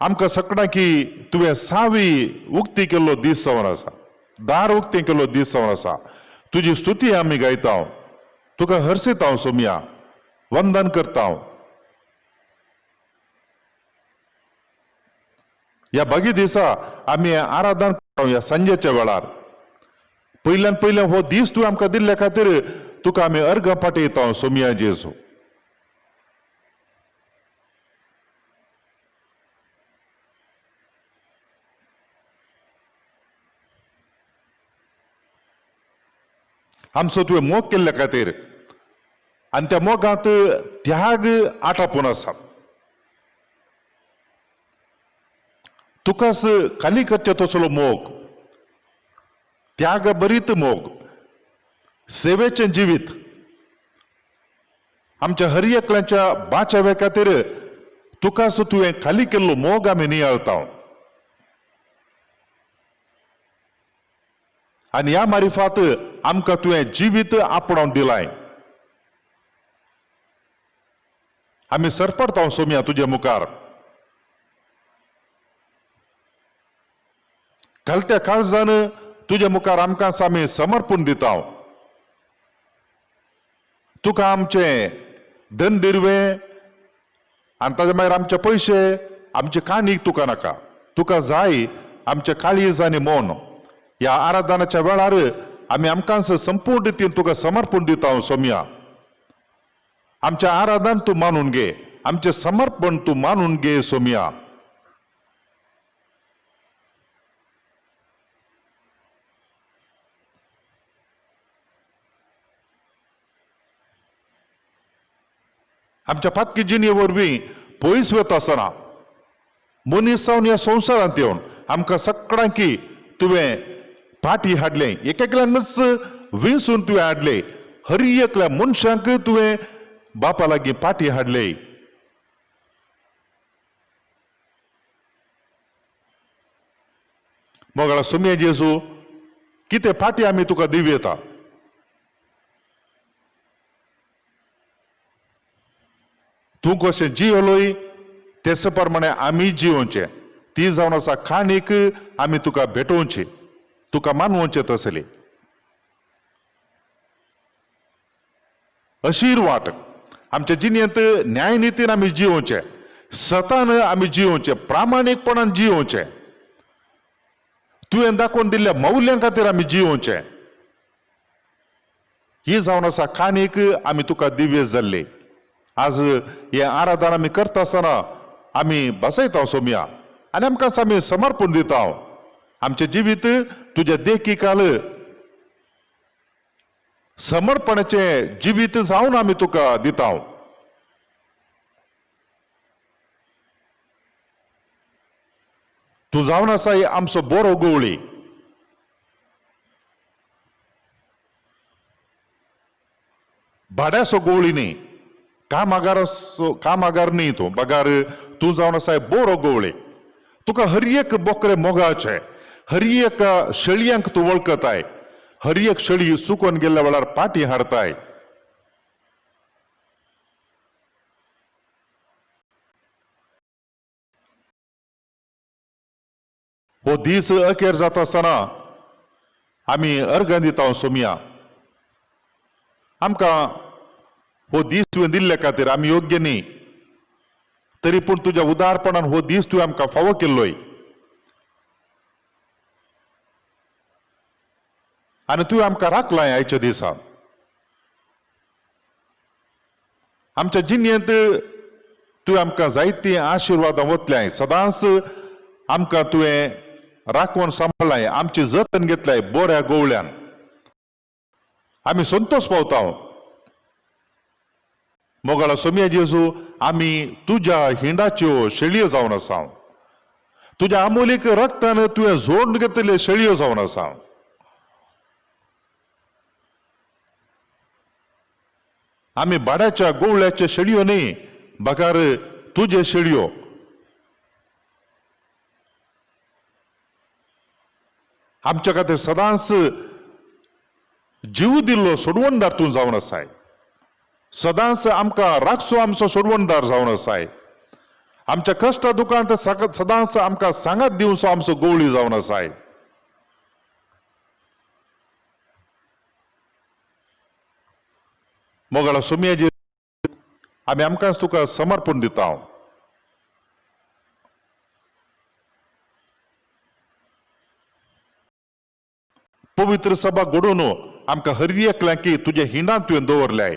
आमकां सगळ्यां की तुवें सावी उक्ती केल्लो दीस जावन आसा, दार उक्तें केल्लो दीस जावन आसा। तुजी स्तुती आमी गायता, तुका हर्षिता सोमया, वंदन करता। ह्या बागी दिसा आमी आराधन करता ह्या सांजेच्या वेळार। पयल्यान पयलें हो दीस तूं आमकां दिल्ल्या खातीर तुका आमी अर्घ पाठयता सोमया जेजू। आमचो तुवें मोग केल्ल्या खातीर आनी त्या मोगांत त्याग आटापून आसा। तुकाच खाली करचे तसलो मोग, त्याग भरीत मोग, सेवेचें जिवीत आमच्या हर एकल्याच्या बाचाव्या खातीर तुकाच तुवें खाली केल्लो मोग आमी नियाळता। आनी ह्या मारिफात आमकां तुवें जिवीत आपणावन दिलाय। आमी सरपडता सोमया तुजे मुखार। घालत्या काळजान तुजे मुखार आमकां आमी समर्पण दिता। तुका आमचें धन दिरवे आनी ताजे मागीर आमचे पयशे, आमचे काणीक तुका नाका। तुका जाय आमचें काळीज आनी मन। ह्या आराधनाच्या वेळार आमी आमकां संपूर्ण रितीन तुका समर्पण दिता सोमया। आमचें आराधन तूं मानून घे, आमचें समर्पण तूं मानून घे सोमया। आमच्या पातकी जिणे वरवीं पयस वता आसतना मनीस जावन ह्या संवसारांत येवन आमकां सगळ्यांकी तुवें पाटी हाडलें, एक एकल्यानच विंचून तुवें हाडले, हर एकल्या मनशांक तुवें बापा लागीं पाटी हाडले। मोगाळा सोमया जेजू, कितें पाटी आमी तुका दिवं येता? तूं कशें जियेलोय तेच प्रमाणे आमी जियोवचें, ती जावन आसा काणीक आमी तुका भेटोवची, तुका मानवचें तसली अशीर वाट आमच्या जिणेंत न्यायनितीन आमी जियोवचें, सतान आमी जियोवचें, प्रामाणीकपणान जियोवचें, तुवें दाखोवन दिल्ल्या मौल्यां खातीर आमी जियोवचें। ही जावन आसा काणीक आमी तुका दिव्य जाल्ली। आज हे आराधन आमी करता आसतना आमी बसयता सोमया आनी आमकां आमी समर्पण दिता। आमचें जिवीत तुज्या देखीकाल समर्पणाचें जिवीत जावन आमी तुका दिता। तूं जावन आसा आमचो बरो गवळी। भाड्याचो गवळी न्ही, कामागार कामागार न्ही तूं, बगार तूं जावन आसा बरो गवळी। तुका हर एक बोकरे मोगाचे, हर एक शेळयांक तूं वळखताय, हर एक शेळी सुकोन गेल्ल्या वेळार पाटी हाडताय। हो दीस अखेर जाता आसतना आमी अर्गां दिता सोमया। आमकां हो दीस तुवें दिल्ल्या खातीर आमी योग्य न्ही, तरी पूण तुज्या उदारपणान हो दीस तुवें आमकां फावो केल्लोय आनी तुवें आमकां राखलाय आयच्या दिसा। आमच्या जिणेंत तुवें आमकां जायतीं आशिर्वादां वतल्याय, सदांच आमकां तुवें राखून सांबाळ्ळाय, आमची जतन घेतलाय बऱ्या गोवळ्यान। आमी संतोष पावता। मोगाळा सोमया जेजू, आमी तुज्या हिंडाच्यो शेळयो जावन आसा, तुज्या आमोलीक रक्तान तुवें जोडून घेतले शेळयो जावन आसा। आमी भाड्याच्या गोवळ्याच्यो शेळयो न्ही, बगार तुजे शेळयो। आमच्या खातीर सदांच जीव दिल्लो सोडवणदार तूं जावन आसाय, सदांच आमकां राखचो आमचो सोडवणदार जावन आसाय। आमच्या कश्टा दुकांत सदांच आमकां सांगात दिवचो आमचो गोवळी जावन आसाय. मोगाळा सोमयाजी, आमी आमकांच तुका समर्पण दिता. पवित्र सभा घडोवन आमकां हर एकल्यांकी तुज्या हिंडांत तुवें दवरल्याय.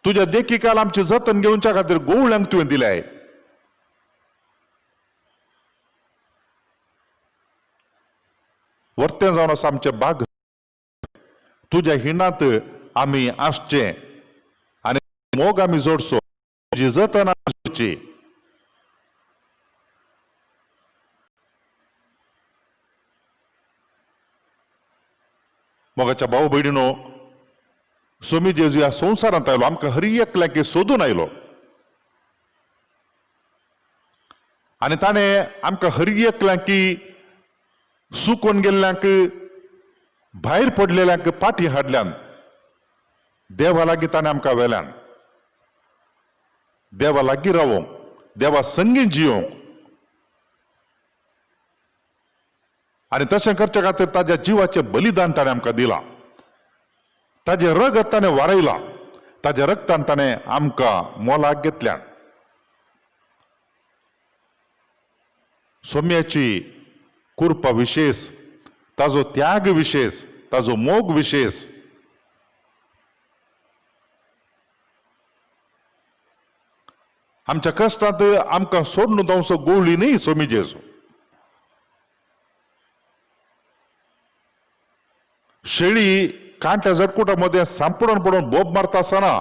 तुज्या देखीकाल आमचें जतन घेवच्या खातीर गोवळ्यांक तुवें दिल्याय. वर्तें जावन आसा आमचें बाग, तुज्या हिंडांत आमी आसचें आनी मोग आमी जोडचो, तुजी जतन जोडची. मोगाच्या भाव भयणीनो, सोमी जेजू ह्या संवसारांत आयलो, आमकां हर एकल्याक सोदून आयलो आनी ताणें आमकां हर एकल्यांक सुकोन गेल्ल्यांक, भायर पडलेल्यांक पाटी हाडल्यान. देवा लागीं ताणें आमकां व्हेल्यान, देवा लागीं रावोंक, देवा संगीं जियोंक. आनी तशें करचे खातीर ताज्या जिवाचें बलिदान ताणें आमकां दिलां. ताजें रगत ताणें वारयलां, ताज्या रगतान ताणें आमकां मोलाक घेतल्यान. सोम्याची कृपा विशेष, ताजो त्याग विशेष, ताजो मोग विशेष. आमच्या कश्टांत आमकां सोडून धांवचो गोवळी न्ही सोमी जेजू. शेळी कांट्या झटकुटा मध्ये सांपडून पडून बोब मारता आसतना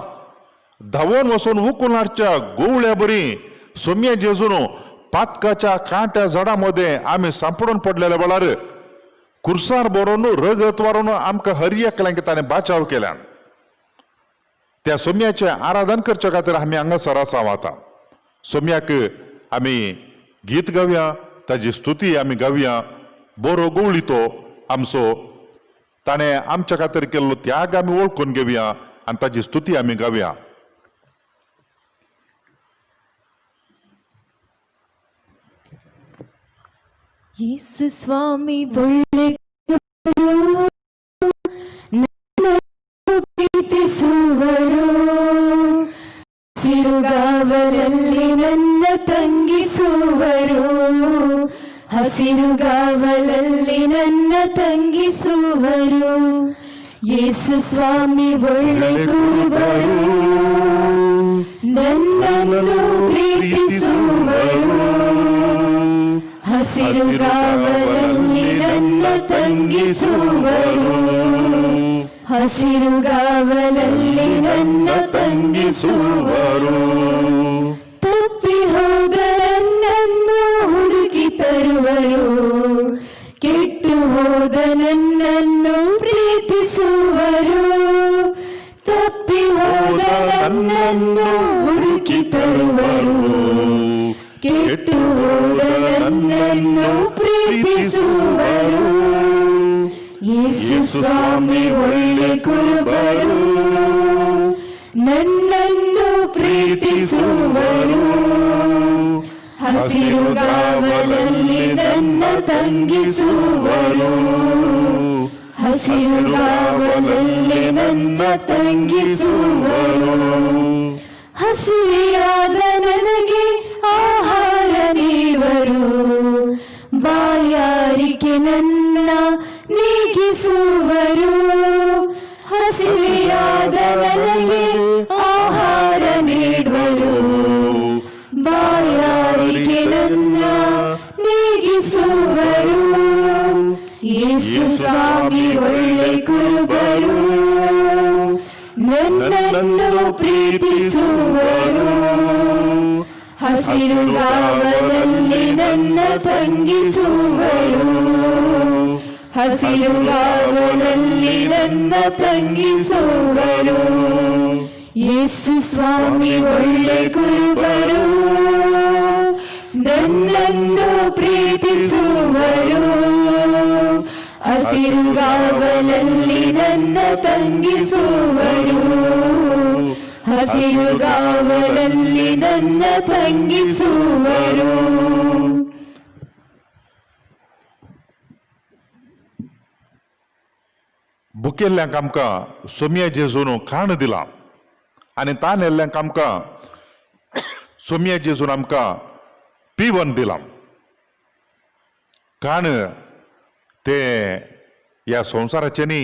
धांवून वचून उखलून हाडच्या गोवळ्या बरी सोम्या जेजून पातकाच्या कांट्या झाडा मध्ये आमी सांपडून पडलेल्या वेळार कुर्सार बरोवन रगत वारोवन आमकां हर एकल्यांक ताणें बाचाव केल्यान. त्या सोम्याचें आराधन करच्या खातीर आमी हांगासर आसा आतां. सोम्याक आमी गीत गावया, ताजी स्तुती आमी गावया. बरो गोवळी तो आमचो, ताणें आमच्या खातीर केल्लो त्याग आमी वळखून घेवया आनी ताजी स्तुती आमी गावया. येसु स्वामी ಒಳ್ಳೆ ಪ್ರೀತಿಸುವರು, ಹಸಿರುಗಾವಲಲ್ಲಿ ನನ್ನ ತಂಗಿಸುವರು, ಹಸಿರುಗಾವಲಲ್ಲಿ ನನ್ನ ತಂಗಿಸುವರು. ಯೇಸು ಸ್ವಾಮಿ ಒಳ್ಳೆ ಕುರುಬರು, ನನ್ನನ್ನು ಪ್ರೀತಿಸುವರು, ಹಸಿರುಗಾವಲಲ್ಲಿ ನನ್ನ ತಂಗಿಸುವರು, ಹಸಿರುಗಾವಲಲ್ಲಿ ನನ್ನ ತಂಗಿಸುವರು. ತಪ್ಪಿ ಹೋದ ನನ್ನನ್ನು ಹುಡುಕಿ ತರುವರು, ಕೆಟ್ಟು ಹೋದ ನನ್ನನ್ನು ಪ್ರೀತಿಸುವರು. ತಪ್ಪಿ ಹೋದ ನನ್ನನ್ನು ಹುಡುಕಿ ತರುವರು, ಕೆಟ್ಟು ಹೋದ ನನ್ನನ್ನು ಪ್ರೀತಿಸುವರು. ಯೇಸು ಸ್ವಾಮಿ ಒಳ್ಳೆ ಕುರುಬರು, ನನ್ನನ್ನು ಪ್ರೀತಿಸುವರು, ಹಸಿರುಗಾವಲಲ್ಲಿ ನನ್ನ ತಂಗಿಸುವರು, ಹಸಿರುಗಾವಲಲ್ಲಿ ನನ್ನ ತಂಗಿಸುವರು. ಹಸಿಯಾದ ನನಗೆ ಆಹಾರ ನೀಡುವರು, ಬಾಯಾರಿಕೆ ನನ್ನ ನೀಗಿಸುವರು. ಹಸಿವೆಯಾದ ನನಗೆ ಆಹಾರ ನೀಡುವರು, ಬಾಯಾರಿಕೆ ನನ್ನ ನೀಗಿಸುವರು. ಯೇಸು ಸ್ವಾಮಿ ಒಳ್ಳೆ ಕುರುಬರು, ನನ್ನನ್ನು ಪ್ರೀತಿಸುವರು, ಹಸಿರುಗಾವಲಲ್ಲಿ ನನ್ನ ತಂಗಿಸುವರು, ಹಸಿರುಗಾವಲಲ್ಲಿ ನನ್ನ ತಂಗಿಸುವರು. ಯೇಸು ಸ್ವಾಮಿ ಒಳ್ಳೆ ಕುರುಬರು, ನನ್ನನ್ನು ಪ್ರೀತಿಸುವರು, ಹಸಿರುಗಾವಲಲ್ಲಿ ನನ್ನ ತಂಗಿಸುವರು, ಹಸಿರುಗಾವಲಲ್ಲಿ ನನ್ನ ತಂಗಿಸುವರು. भुकेल्ल्यांक आमकां सोम्या जेजून खाण दिलां आनी तानेल्ल्यांक आमकां सोम्या जेजून आमकां पिवन दिलां. खाण ते ह्या संवसाराचें न्ही,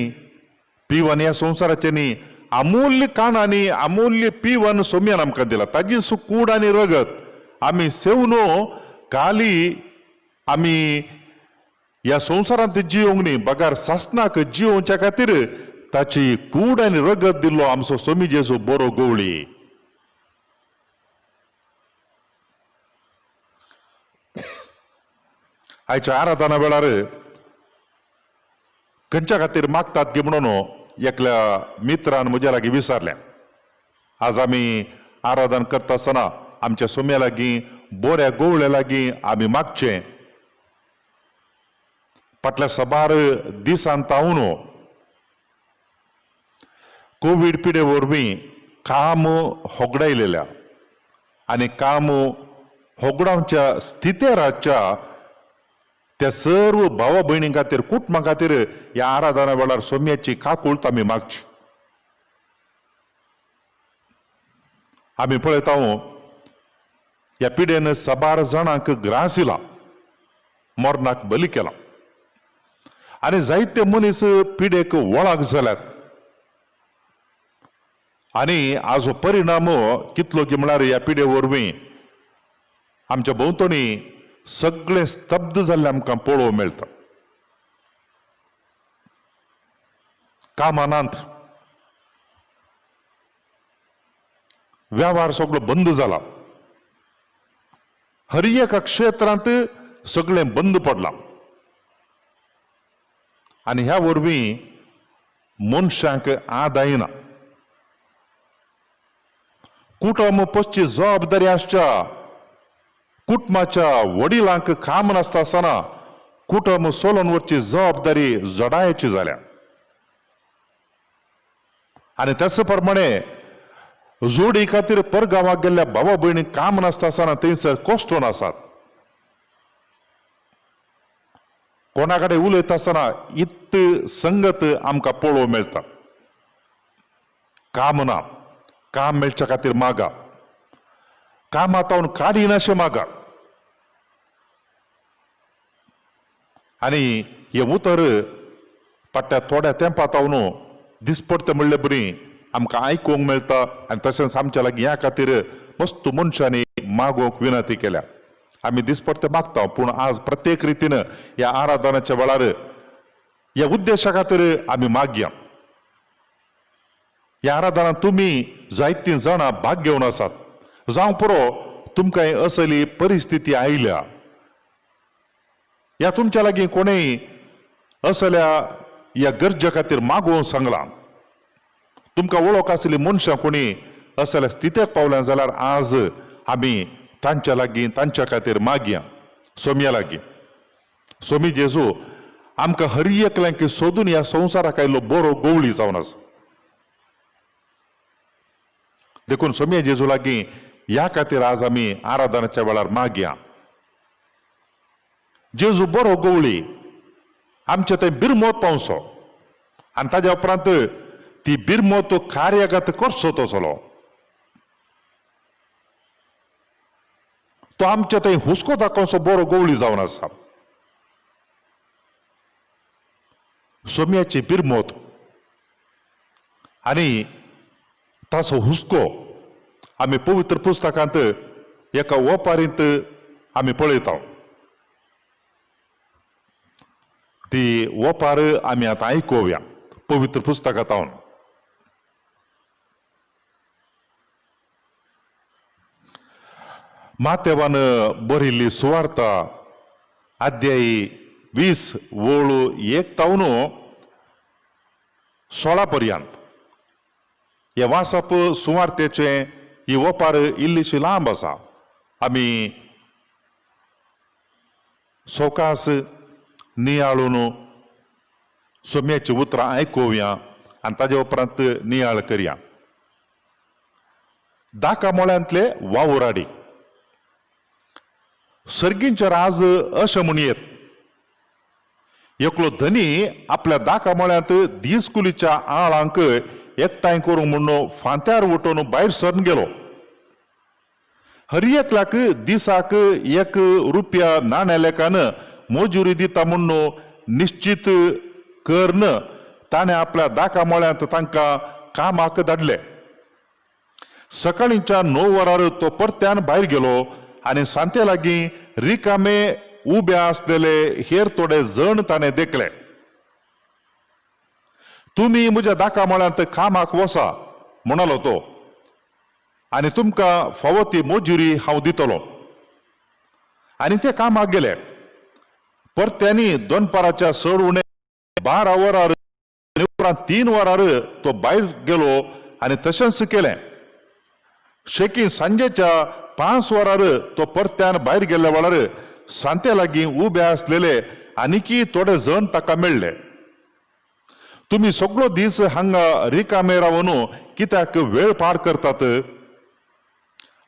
पिवन ह्या संवसाराचें न्ही, अमूल्य खाण आनी अमूल्य पिवन सोम्यान आमकां दिलां. ताजी कूड आनी रगत आमी सेवन काली आमी ह्या संवसारांत जिवंक न्ही, बगार सासणाक जिवोवच्या खातीर ताची कूड आनी रगत दिल्लो आमचो सोमी जेजू बरो गवळी. आयच्या आराधना वेळार खंयच्या खातीर मागतात गी म्हणून एकल्या मित्रान म्हज्या लागीं विचारलें. आज आमी आराधन करता आसतना आमच्या सोम्या लागीं, बऱ्या गवळ्या लागीं आमी मागचें. फाटल्या साबार दिसान तावन कोवीड पिडे वरवीं काम होगडायलेल्या आनी काम होगडावच्या स्थितेराच्या त्या सर्व भावा भयणी खातीर, कुटुंबा खातीर ह्या आराधना वेळार सोम्याची काकूळत आमी मागची. आमी पळयता ह्या पिडेन साबार जाणांक ग्रास दिला, मरणाक बली केला आनी जायते मनीस पिडेक वळख जाल्यात. आनी हाजो परिणाम कितलो की म्हळ्यार ह्या पिडे वरवीं आमच्या भोंवतणी सगळें स्तब्ध जाल्लें आमकां पळोवंक मेळटा. कामानांत वेव्हार सगळो बंद जाला, हर एका क्षेत्रांत सगळें बंद पडलां आनी ह्या वरवीं मनशांक आदाय ना. कुटुंब पोसची जबाबदारी आसच्या कुटुंबाच्या वडिलांक काम नासता आसतना कुटुंब सोलोवन वचची जबाबदारी जडायची जाल्या आनी त्याच प्रमाणे जोडी खातीर परगांवाक गेल्ल्या भावा भयणी काम नासता आसतना थंयसर कश्टून आसात. कोणा कडेन उलयता आसतना इत्त संगत आमकां पळोवंक मेळटा. काम ना, काम मेळच्या खातीर मागा, कामांत काडिनाशें मागा. आनी हें उतर फाटल्या थोड्या तेंपातावन दिसपडटा म्हणले बरी आमकां आयकूंक मेळटा आनी तशेंच आमच्या लागीं ह्या खातीर मस्त मनशांनी मागोवंक विनंती केल्या. आमी दिसपडटे मागता, पूण आज प्रत्येक रितीन ह्या आराधनाच्या वेळार ह्या उद्देशा खातीर आमी मागया. ह्या आराधनांत तुमी जायतीं जाणां भाग घेवन आसात, जावं पुरो तुमकां असली परिस्थिती आयल्या, ह्या तुमच्या लागीं कोणेय असल्या ह्या गरजे खातीर मागोवन सांगलां, तुमकां वळख आसली मनशां कोणी असल्या स्थितेक पावल्या जाल्यार आज आमी तांच्या लागीं तांच्या खातीर मागया सोम्या लागीं. सोमी जेजू आमकां हर एकल्यांक सोदून ह्या संवसाराक आयलो बरो गवळी जावन आसा. देखून सोम्या जेजू लागीं ह्या खातीर आज आमी आराधनाच्या वेळार मागया. जेजू बरो गवळी आमच्या थंय बिरमोत पावसो आनी ताज्या उपरांत ती बिरमोत कार्यागत करचो तसलो तो आमच्या थंय हुस्को दाखोवचो बरो गवळी जावन आसा. सोम्याची बिरमोत आनी ताचो हुस्को आमी पवित्र पुस्तकांत एका ओपारींत आमी पळयता. ती ओपार आमी आतां आयकुया पवित्र पुस्तकांत. मातेवान बरयल्ली सुवार्ता अध्यायी 20 वळ 1 तावन 16 पर्यंत हे वाचप सुवार्तेचें ही ओपार इल्लीशी लांब आसा. आमी सवकास नियाळून सोम्याची उतरां आयकुया आनी ताजे उपरांत नियाळ करया. दाकामोळ्यांतले वावुराडी. सर्गींचे राज अशें म्हणयेत, एकलो धनी आपल्या दाकामोळ्यांत दीसकुलीच्या आळांक एकठांय करूंक म्हणून फांत्यार उठोवन भायर सरून गेलो. हर एकल्याक दिसाक 1 रुपया नाण्या लेखान मजुरी दिता म्हणून निश्चित करून ताणें आपल्या दाकामोळ्यांत तांकां कामाक धाडले. सकाळींच्या 9 वरार तो परत्यान भायर गेलो आनी सांते लागीं रिकामे उबे आसलेले हेर थोडे जण ताणें देखले. तुमी म्हज्या दाकामोळ्यांत कामाक वसा म्हणालो तो, आनी तुमकां फावो ती मजुरी हांव दितलो. आनी ते कामाक गेले. परत्यांनी दनपाराच्या चड उणे 12 वरार उपरांत 3 वरार तो भायर गेलो आनी तशेंच केलें. शेकी सांजेच्या 5 वरार तो परत्यान भायर गेल्ल्या वेळार सांते लागीं उबे आसलेले आनीकी थोडे जण ताका मेळ्ळे. तुमी सगळो दीस हांगा रिकामे रावन कित्याक वेळ पार करतात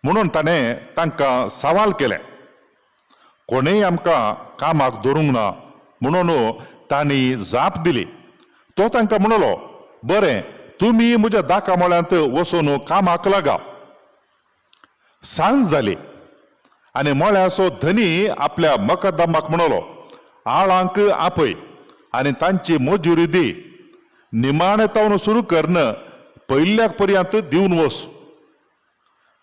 म्हणून ताणें तांकां सवाल केलें. कोणेय आमकां कामाक धरूंक ना म्हणून तांणी जाप दिली. तो तांकां म्हणलो, बरें, तुमी म्हज्या दाकामोळ्यांत वचून कामाक लागा. सांज जाली आनी मळ्याचो धनी आपल्या मकदमाक म्हणलो, आळांक आपय आनी तांची मजुरी दी, निमाणे तावन सुरू करून पयल्याक पर्यंत दिवन वस.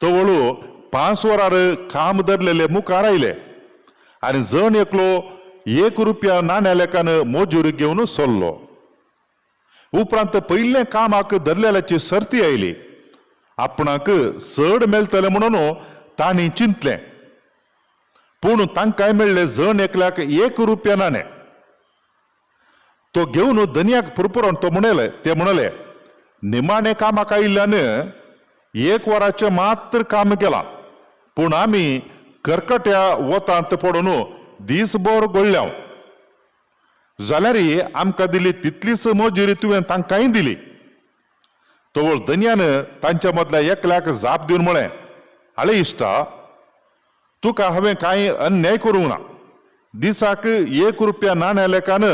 तवळू 5 वरार काम धरलेले मुखार आयले आनी जण एकलो 1 रुपया नाण्या लेखान मजुरी घेवन सोल्लो. उपरांत पयलें कामाक धरलेल्याची सर्ती आयली. आपणाक चड मेळटलें म्हणून तांणी चिंतलें, पूण तांकांय मेळ्ळें जण एकल्याक 1 रुपया नाणें. तो घेवन धनयाक पुरपुरून तो म्हणले, ते म्हणले, निमाणे कामाक आयिल्ल्यान 1 वराचें मात्र काम केलां, पूण आमी करकट्या वतांत पडून दीसभर गोळ्ळ्या, जाल्यार आमकां दिली तितलीच मजुरी तुवें तांकांय दिली. तवळ धनयान तांच्या मदल्या एकल्याक जाप दिवन म्हळें, आळे इश्टा, तुका हांवें कांय अन्याय करूंक ना. दिसाक 1 रुपया नाण्या लेखान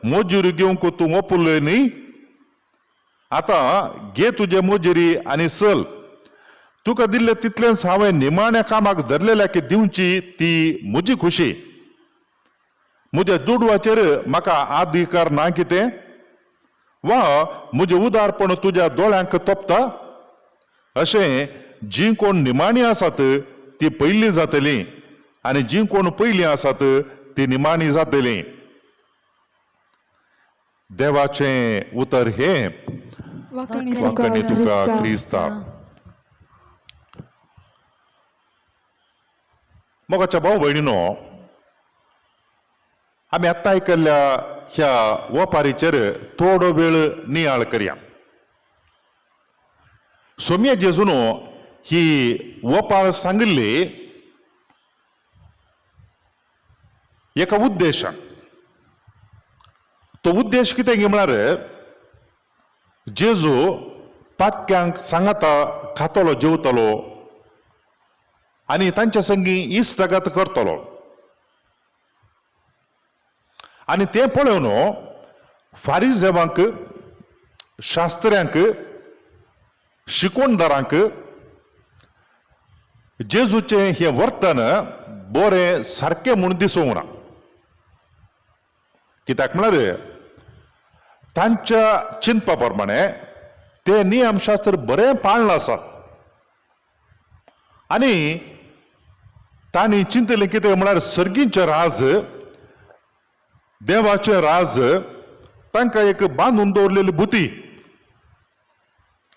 मजुरी घेवंक तूं ओपुल्लय न्ही, आतां घे तुजे मजुरी आनी चल. तुका दिल्ले तितलेंच हांवें निमाण्या कामाक धरलेल्या की दिवची ती म्हजी खुशी. म्हज्या दुडवाचेर म्हाका अधिकार ना कितें, वा म्हजें उदारपण तुज्या दोळ्यांक तोपता? अशें जीं कोण निमाणी आसात ती पयलीं जातलीं आनी जीं कोण पयलीं आसात ती निमाणी जातलीं. देवाचें उतर हें. वांकणी तुका क्रिस्ता. मोगाच्या भाव भयणीनो, आमी आत्तां आयकल्ल्या ह्या वपारीचेर थोडो वेळ नियाळ करया. सोम्या जेजून ही वपार सांगिल्ली एका उद्देशान. तो उद्देश कितें म्हळ्यार, जेजू पातक्यांक सांगाता खातलो जेवतलो आनी तांच्या संगी इश्टागत करतलो. आनी तें पळोवन फारिजेवांक, शास्त्र्यांक, शिकवणदारांक जेजूचें हें वर्तन बरें सारकें म्हूण दिसूंक ना. कित्याक म्हळ्यार तांच्या चिंतपा प्रमाणे ते नियमशास्त्र बरें पाळ्ळां आसा आनी तांणी चिंतलें कितें म्हळ्यार सर्गींचें राज, देवाचें राज तांकां एक बांदून दवरलेली बुती.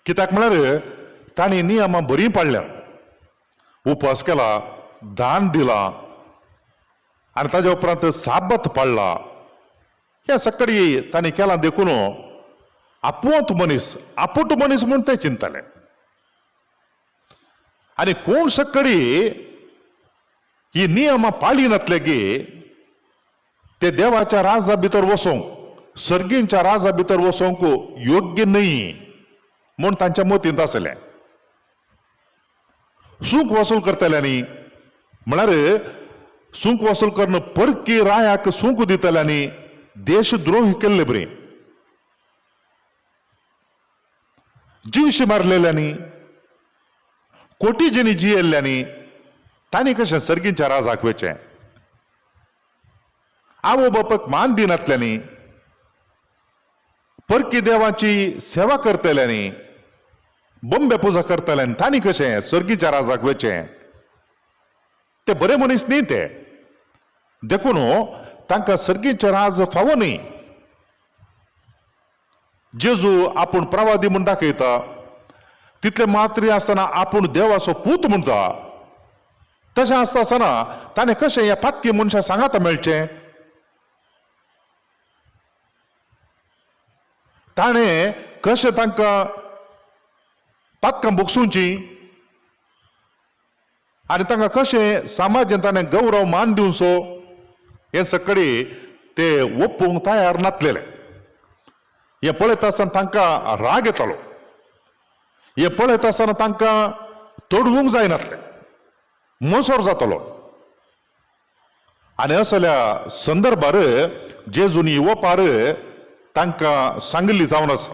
कित्याक म्हळ्यार तांणी नियमां बरीं पाळ्ळ्या, उपास केला, दान दिलां आनी ताज्या उपरांत साबत पाळ्ळा. ह्या सकाळी तांणी केलां देखून आपोवंत मनीस, आपूट मनीस म्हूण ते चिंतताले. आनी कोण सकाळी ही नियमां पाळी नातले की ते देवाच्या राजा भितर वचोंक, सर्गींच्या राजा भितर वचोंक योग्य न्हय म्हूण तांच्या मतींत आसलें. सूंक वसूल करतल्यांनी, म्हळ्यार सूंक वसूल करून परकी रायाक सूंक दितल्यांनी देशद्रोही केल्ले बरी, जिवशी मारलेल्यांनी, कोटी जिणी जियेल्ल्यांनी तांणी कशें सर्गींच्या राजाक वचें? आवय बापाक मान दिनातल्यांनी, परकी देवाची सेवा करतल्यांनी, बंबे पुजा करतल्यांनी तांणी कशें सर्गीच्या राजाक वचें? ते बरे मनीस न्ही ते, देखून तांकां सर्गीचें राज फावो न्ही. जेजू आपूण प्रवादी म्हूण दाखयता, तितले मात्री आसतना आपूण देवाचो पूत म्हणटा. तशें आसता आसतना ताणें कशें ह्या पातकी मनशां सांगाता मेळचें? ताणें कशें तांकां पातकां भोगसुची आनी तांकां कशें समाजान ताणें गौरव मान दिवचो हें सगळे ते ओपूंक तयार नासलेले. हें पळयता आसतना तांकां राग येतालो, हें पळयता आसतना तांकां तोडवूंक जायनासलें, मोसोर जातालो. आनी असल्या संदर्भार जेजून ही ओपार तांकां सांगिल्ली जावन आसा.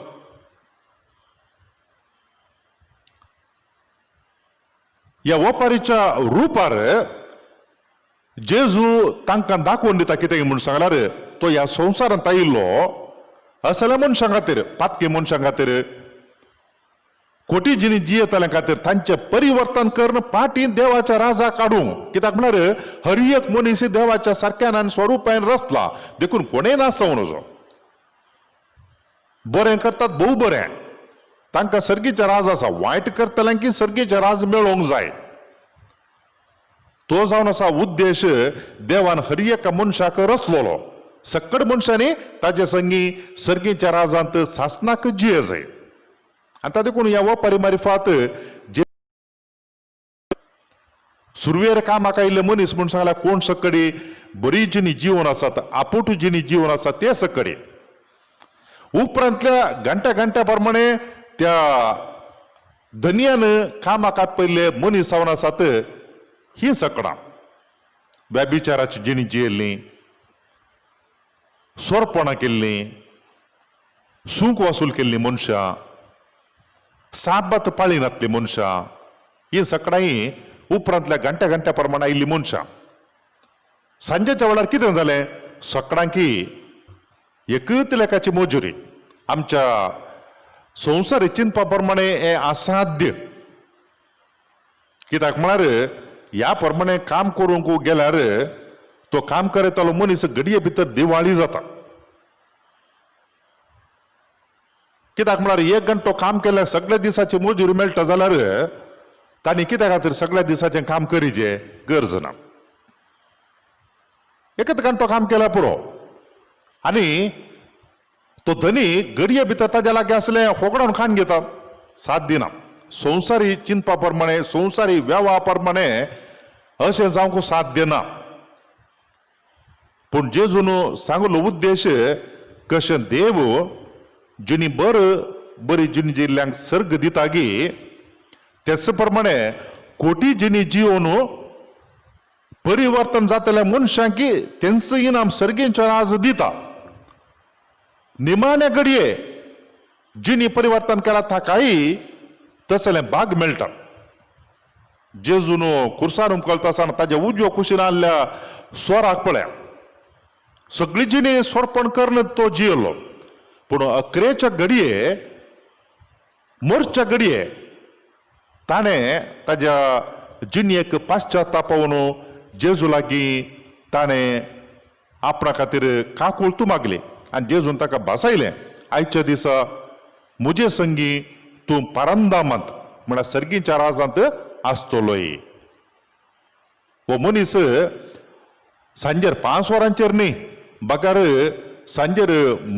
ह्या ओपारीच्या रुपार जेजू तांकां दाखोवन दिता कितें म्हूण सांगल्यार, तो ह्या संवसारांत आयिल्लो असल्या मनशां खातीर, पातकी मनशां खातीर, कोटी जिणी जियेतल्या खातीर, तांचें परिवर्तन करून पाटी देवाच्या राजा काडूंक. कित्याक म्हळ्यार हर एक मनीस देवाच्या सारक्यान आनी स्वरुपान रचला, देखून कोणें नासता नजो. बरें करतात भोव बरें, तांकां सर्गीचें राज आसा. वायट करतल्यांक की सर्गीचें राज मेळोवंक जाय. तो जावन आसा उद्देश देवान हर एका मनशाक रचलोलो. सकड मनशांनी ताजे संगी सर्गीच्या राजांत सासनाक जिये जाय. आतां देखून ह्या वपारी मारिफात जे सुरवेर कामाक आयिल्ले मनीस म्हूण सांगल्यार कोण सकडी बरी जिणी जीवन आसात, आपुट जिणी जीवन आसा ते सकडी. उपरांतल्या घंट्या घंट्या प्रमाणे त्या धनयान कामाक आपयल्ले मनीस जावन आसात ही सकडां व्यभिचाराची जिणी जियेल्लीं, सोरपणां केल्लीं, सूंक वसूल केल्लीं मनशां, साबात पाळिनातलीं मनशां, ही सकाळीं उपरांतल्या घंट्या घंट्या प्रमाण आयिल्लीं मनशां. सांजेच्या वेळार कितें जालें, सकाळांकी एकच लेखाची मजुरी. आमच्या संवसारी चिंतपा प्रमाणे हें असाध्य. कित्याक म्हळ्यार ह्या प्रमाणे काम करूंक गेल्यार तो काम करतलो मनीस घडये भितर दिवाळी जाता. कित्याक म्हळ्यार एक घंटो काम केल्यार सगळ्या दिसाची मजुरी मेळटा जाल्यार तांणी कित्या खातीर सगळ्या दिसाचें काम करीचें गरज ना. एकच घंटो काम केल्यार पुरो. आनी तो धनी घडये भितर ताज्या लागीं आसलें होगडावन खाण घेता, साथ दिना. संवसारी चिंतपा प्रमाणे, संवसारी वेव्हारा प्रमाणे अशें जावंक साथ दिना. पूण जेजून सांगलो उद्देश कशें देव जिणी बर बरी जिणी जिल्ल्यांक सर्ग दिता गी, तेच प्रमाणे कोटी जिणी जिवन परिवर्तन जातल्या मनशांक तेंच इनाम सर्गींच्या राज दिता. निमाण्या घडये जिणी परिवर्तन केला ताकाय तसलें भाग मेळटा. जेजून खुर्सार उमकलता आसतना ताज्या उजव्या कुशीन आसल्या स्वराक पळया, सगळी जिणी सोरपण करून तो जियेलो. पूण अकरेच्या घडये, मोरच्या घडये ताणें ताज्या जिणेक पाश्चातापावन जेजू लागीं ताणें आपणा खातीर काकुळतू मागली आनी जेजून ताका भासायलें, आयच्या दिसा म्हजे संगी तूं पारंदामांत म्हळ्यार सर्गीच्या राजांत आसतलोय. हो मनीस सांजेर 5 वरांचेर न्ही, बगर सांजेर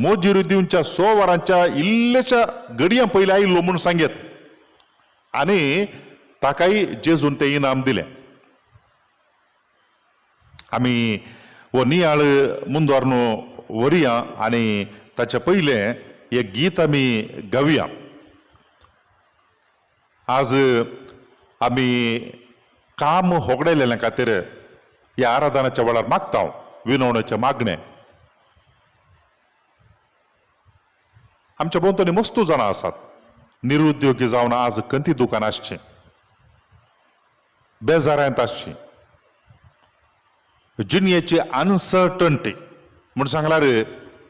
मजुरी दिवच्या 6 वरांच्या इल्ल्याशा घडयां पयलीं आयिल्लो म्हूण सांगेत आनी ताकाय जेजून तें इनाम दिलें. आमी हो नियाळ मुंदवार व्हरया आनी ताच्या पयलें एक गीत आमी गावया. आज आमी काम होगडायलेल्या खातीर ह्या आराधनाच्या वेळार मागता विनवण्याचें मागणें. आमच्या भोंवतणी मस्तू जाणां आसात निरुद्योगी जावन आज कंती दुकान आसचें, बेजारांत आसची, जिणयेची अनसर्टन्टी म्हूण सांगल्यार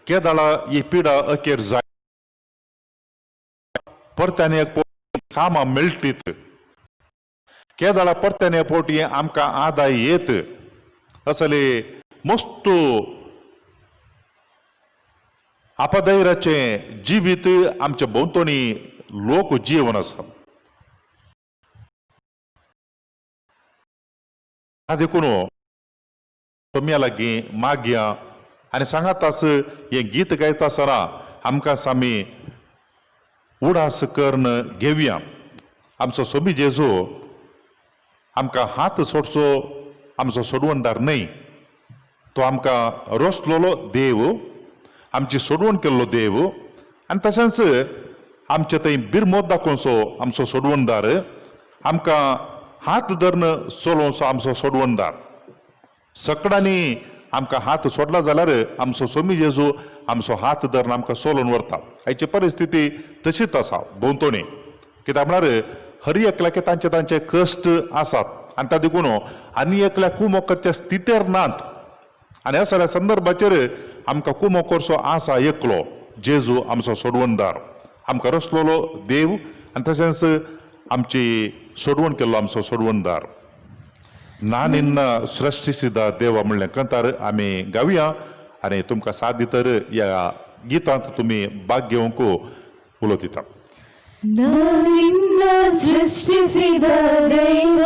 केदाळा ही पिडा अखेर जाय परत्यान एक कामां मेळटीत, केदाळा परत्यान एक फावटी आमकां आदाय येत असले मस्त आपदैराचें जिवीत आमच्या भोंवतणी लोक जीवन आसा. देखून तुमया लागीं मागया आनी सांगात आस हें गीत गायता आसतना आमकां आमी उडास करून घेवया. आमचो सोबी जेजू आमकां हात सोडचो आमचो सोडवणदार न्हय, तो आमकां रसलोलो देव, आमची सोडवण केल्लो देव आनी तशेंच आमचे थंय बिरमोत दाखोवचो आमचो सोडवणदार, आमकां हात धरून चलोवचो आमचो सोडवणदार. सकडांनी आमकां हात सोडला जाल्यार आमचो सोमी जेजू आमचो हात धरून आमकां चलोवन व्हरता. हाची परिस्थिती तशीच आसा भोंवतणी, कित्याक म्हळ्यार हर एकल्याक तांचे तांचे कश्ट आसात आनी ता देखून आनी एकल्याक कुमो करच्या स्थितेर नात आनी ह्या सगळ्या संदर्भाचेर आमकां कुमो करचो आसा एकलो जेजू आमचो सोडवणदार, आमकां रसलोलो देव आनी तशेंच आमची सोडवण केल्लो आमचो सोडवणदार. नानिन्न सृष्टिसिद्ध देवा म्हणलें कंतार आमी गावया आनी तुमकां साथ दितर ह्या गितांत तुमी भाग घेवंक उलो दिता. ನಾನಿನ್ನ ಸೃಷ್ಟಿಸಿದ ದೈವ,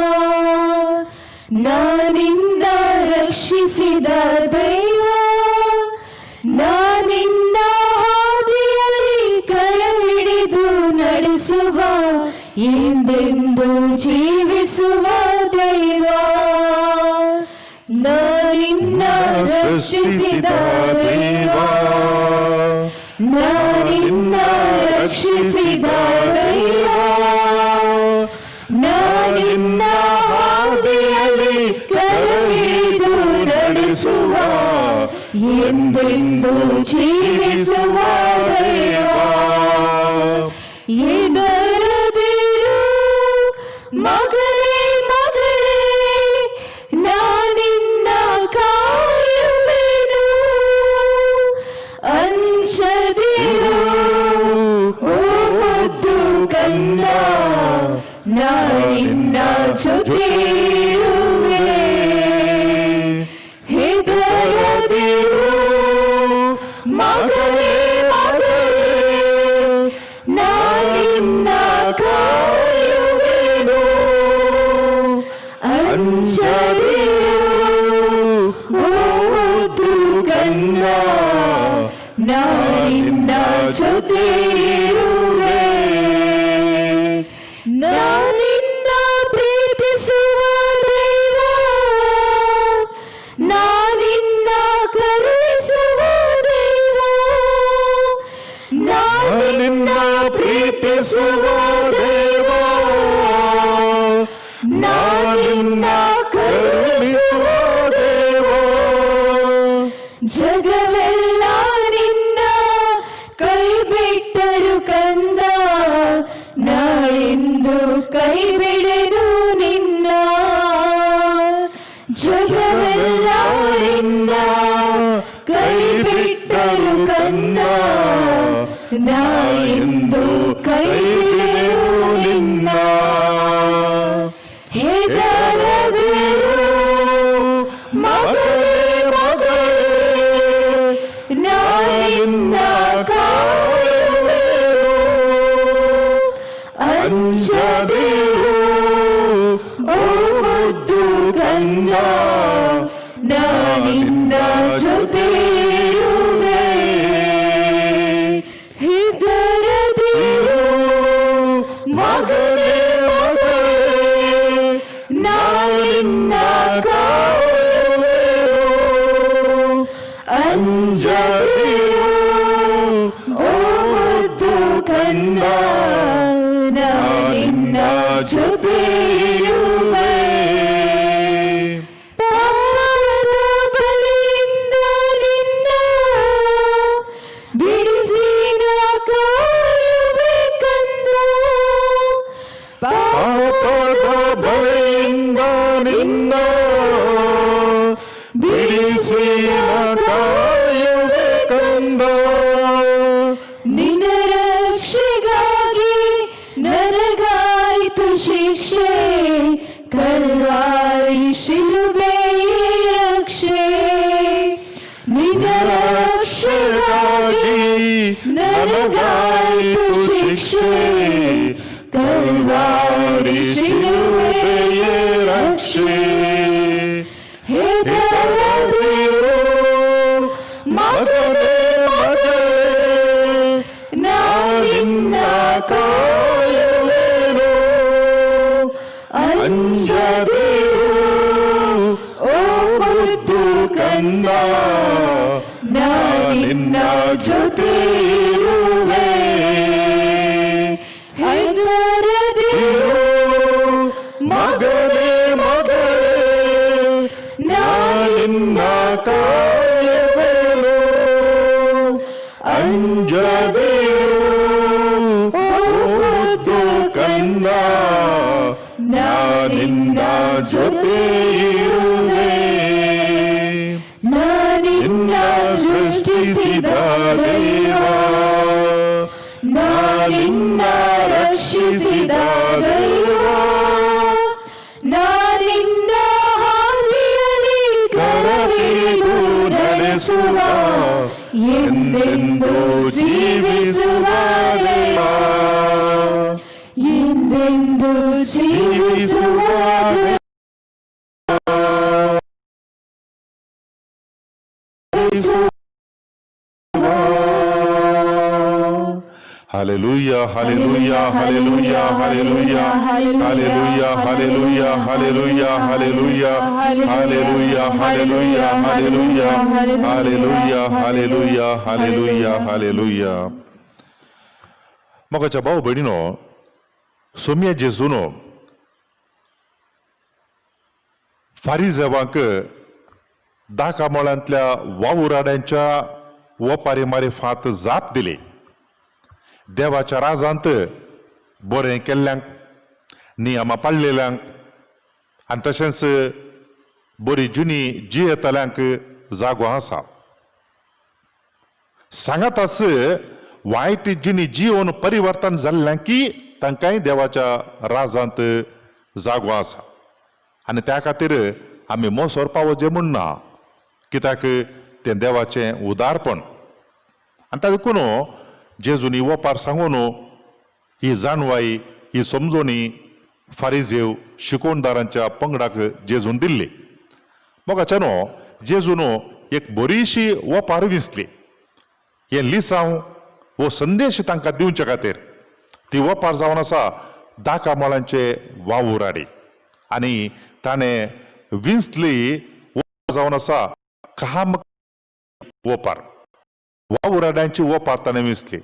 ನಾನಿನ್ನ ರಕ್ಷಿಸಿದ ದೈವ, ನಾನಿನ್ನ ಹಾದಿಯಲ್ಲಿ ಕರ ಹಿಡಿದು ನಡೆಸುವ ಎಂದೆಂದು ಜೀವಿಸುವ ದೈವ. ನಾನಿನ್ನ ಸೃಷ್ಟಿಸಿದ ದೈವ, ನಾನಿನ್ನ ರಕ್ಷಿಸಿದ ದೈವ, ನಾನಿನ್ನ ಹಾದಿಯಲ್ಲಿ ಕರ ಹಿಡಿದು ನಡೆಸುವ ಎಂದೆಂದು ಜೀವಿಸುವ ದೈವ. ಎದರದಿರು ಮಗನೇ ಮಗಳೇ, ನಾನಿನ್ನ ಕಾಯುವೆನು, ಅಂಜದಿರು ಓ ಮುದ್ದು ಕಂದ, ನಾನಿನ್ನ ಜೊತೆ ಇರುವೆ. ಹೆದರದಿರು ಮಗಳೇ ಮಗಳೇ, ನಾನಿನ್ನ ಕಾಯುವೆನು, ಅಂಜದಿರು ಓ ಮುದ್ದು ಕಂದ, ನಾನಿನ್ನ ಜೊತೆ ಇರುವೆ. ನಾನಿನ್ನ ಪ್ರೀತಿಸುವ ದೇವ, ನಾನಿನ್ನ ಕರುಣಿಸುವ ದೇವ, ನಾನಿನ್ನ ಪ್ರೀತಿಸುವ ದೇವ, ನಾನಿನ್ನ ಕರುಣಿಸುವ ದೇವ. ಜಗವೆಲ್ಲ ನಿನ್ನ ಕೈ ಬಿಟ್ಟರು ಕಂದ, ನಾಳೆಂದು ಕೈ ಬಿಡೆನು ನಿನ್ನ. ಜಗವೆಲ್ಲ ನಿನ್ನ ಕೈ ಬಿಟ್ಟರು ಕಂದ, ನಾಳೆಂದು ಕೈ ಬಿಡೆನು ನಿನ್ನ. ಹೆದರದಿರು ಮಗಳೇ ಮಗಳೇ, ನಾನಿನ್ನ ಕಾಯುವೆನು, ಅಂಜದಿರು ಓ ಮುದ್ದು ಕಂದ, ನಾನಿನ್ನ ಜೊತೆ ಇರುವೆ. ಹೆದರದಿರು ಮಗನೇ ಮಗಳೇ, ನಾನಿನ್ನ ಕಾಯುವೆನು, ಅಂಜದಿರು ಓ ಮುದ್ದು ಕಂದ, ನಾನಿನ್ನ ಜೊತೆ ಕಂದ, ಬಿಡಿಸಿನ ಕಾಯುವೆ ಕಂದ. ನಿನ್ನ ರಕ್ಷೆಗಾಗಿ ನನಗಾಯಿತು ಶಿಕ್ಷೆ, ಕಲ್ವಾರಿ ಶಿಲುಬೆಯೇ ರಕ್ಷೆ. ನಿನ್ನ ರಕ್ಷೆಗಾಗಿ ನನಗಾಯಿತು ಶಿಕ್ಷೆ, ಕಲ್ವಾರಿ ಶಿಲುಬೆಯೇ ರಕ್ಷೆ. ಹೆದರದಿರು ಮಗನೇ ಮಗಳೇ, ನಾ ನಿನ್ನ ಕಾಯುವೆನು. ಅಂಜದಿರು ಓ ಮುದ್ದು ಕಂದ, ನಾ ನಿನ್ನ ಜೊತೆ ಇರುವೆ. ಹೆದರದಿರು ಮಗನೇ ಮಗಳೇ, ನಾ ನಿನ್ನ ಕಾಯುವೆನು. ಅಂಜದಿರು ಓ ಮುದ್ದು ಕಂದ, ನಾ ನಿನ್ನ ಜೊತೆ ಇರುವೆ. ನಾ ನಿನ್ನ ಸೃಷ್ಟಿಸಿದ ದೈವ, ನಾ ನಿನ್ನ ರಕ್ಷಿಸಿದ ದೈವ, ನಾ ನಿನ್ನ ಹಾದಿಯಲ್ಲಿ ಕರ ಹಿಡಿದು ನಡೆಸುವ, ಎಂದೆಂದೂ ಜೀವಿಸುವ ದೈವ, ಎಂದೆಂದೂ ಜೀವಿಸುವ ದೈವ. Hallelujah, hallelujah, hallelujah, hallelujah, hallelujah, hallelujah, hallelujah, hallelujah, hallelujah, hallelujah, hallelujah, hallelujah, hallelujah, hallelujah, hallelujah. मोगाच्या भाव भयणीनो, सोम्या जेजूनो फारिजेवांक दाकामोळांतल्या वावुराड्यांच्या वपारी मारिफात जाप दिली. देवाच्या राजांत बरें केल्ल्यांक, नियमां पाळलेल्यांक आनी तशेंच बरी जुनी जियेतल्यांक जागो आसा. सांगाताच वायट जिणी जिवन परिवर्तन जाल्ल्यांक की तांकांय देवाच्या राजांत जागो आसा. आनी त्या खातीर आमी मोसोर पावोवचें म्हूण ना, कित्याक तें देवाचें उदारपण. आनी ताका देखून जेजून ही ओपार सांगून ही जाणवाय, ही समजोणी फारिजेव शिकोवणदारांच्या पंगडाक जेजून दिल्ली. मोगाच्यानो, जेजून एक बरीशी ओपार विंचली हें लिसांव हो संदेश तांकां दिवचे खातीर. ती ओपार जावन आसा दाकामोळांचे वावुराडी, आनी ताणें विंचली ओपार जावन आसा काम ओपार, वावुराड्यांची ओपार ताणें विंचली.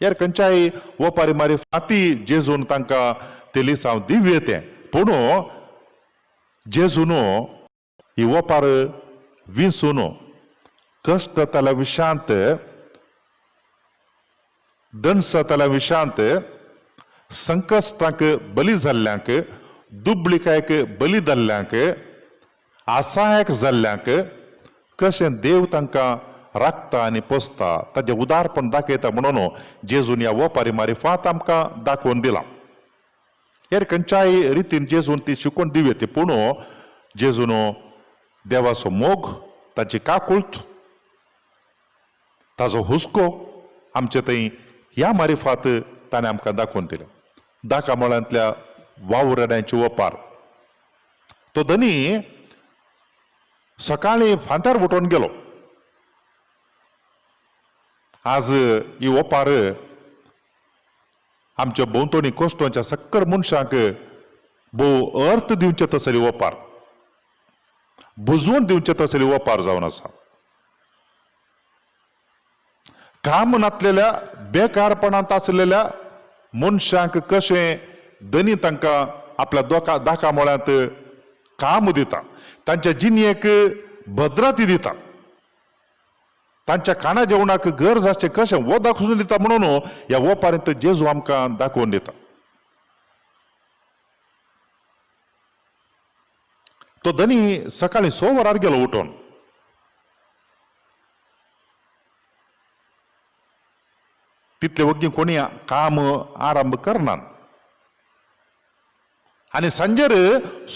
यार खंयच्याय ओपारी मारी फाती जेजून तांकां ते लिसांव दिवये तें, पूण जेजून ही ओपार विंचून कश्ट जातल्या विशांत, दंस जातल्या विशांत, संकश्टांक बली जाल्ल्यांक, दुबळिकायक बली जाल्ल्यांक, असहायक जाल्ल्यांक कशें देव तांकां राखता आनी पोसता ताजें उदारपण दाखयता म्हणून जेजून ह्या ओपारी मारिफात आमकां दाखोवन दिलां. हेर खंयच्याय रितीन जेजून ती शिकोवन दिवये ती, पूण जेजून देवाचो मोग, ताची काकूळट, ताजो हुस्को आमचे थंय ह्या मारिफात ताणें आमकां दाखोवन दिलें. दाकामोळांतल्या वावुरड्यांची ओपार. तो धनी सकाळीं फांत्यार उठोवन गेलो. आज ही ओपार आमच्या भोंवतणी कोश्टोंच्या सक्कड मनशांक भोव अर्थ दिवचे तसली ओपार, बुजवून दिवचे तसली ओपार जावन आसा. काम नासलेल्या, बेकारपणांत आसलेल्या मनशांक कशें धनी तांकां आपल्या दाकामोळ्यांत काम दिता, तांच्या जिणेक भद्रती दिता, तांच्या खाणा जेवणाक गरज आसचें कशें वो दाखोवन दिता म्हणून ह्या ओपारींत जेजू आमकां दाखोवन दिता. तो धनी सकाळी 6 वरार गेलो उठून. तितले वग्गी कोणी काम आरंभ करना आनी सांजेर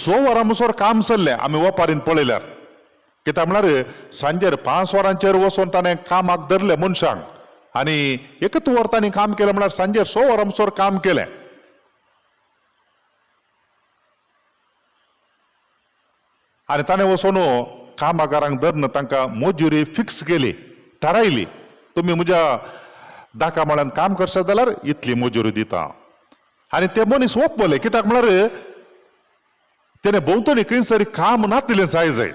6 वरां मुसर काम चल्लें. आमी वपारीन पळयल्यार कित्याक म्हळ्यार सांजेर 5 वरांचेर वचून ताणें कामाक धरलें मनशांक आनी एकच वर तांणी काम केलें म्हळ्यार सांजेर 6 वरां मुसर काम केलें. आनी ताणें वचून कामागारांक धरून तांकां मजुरी फिक्स केली, थारायली, तुमी म्हज्या दाका मळ्यान काम करशात जाल्यार इतली मजुरी दिता. आनी ते मनीस ओपले कित्याक म्हळ्यार तेणे भोंवतणी खंयसर काम नातिल्लें जाय जाय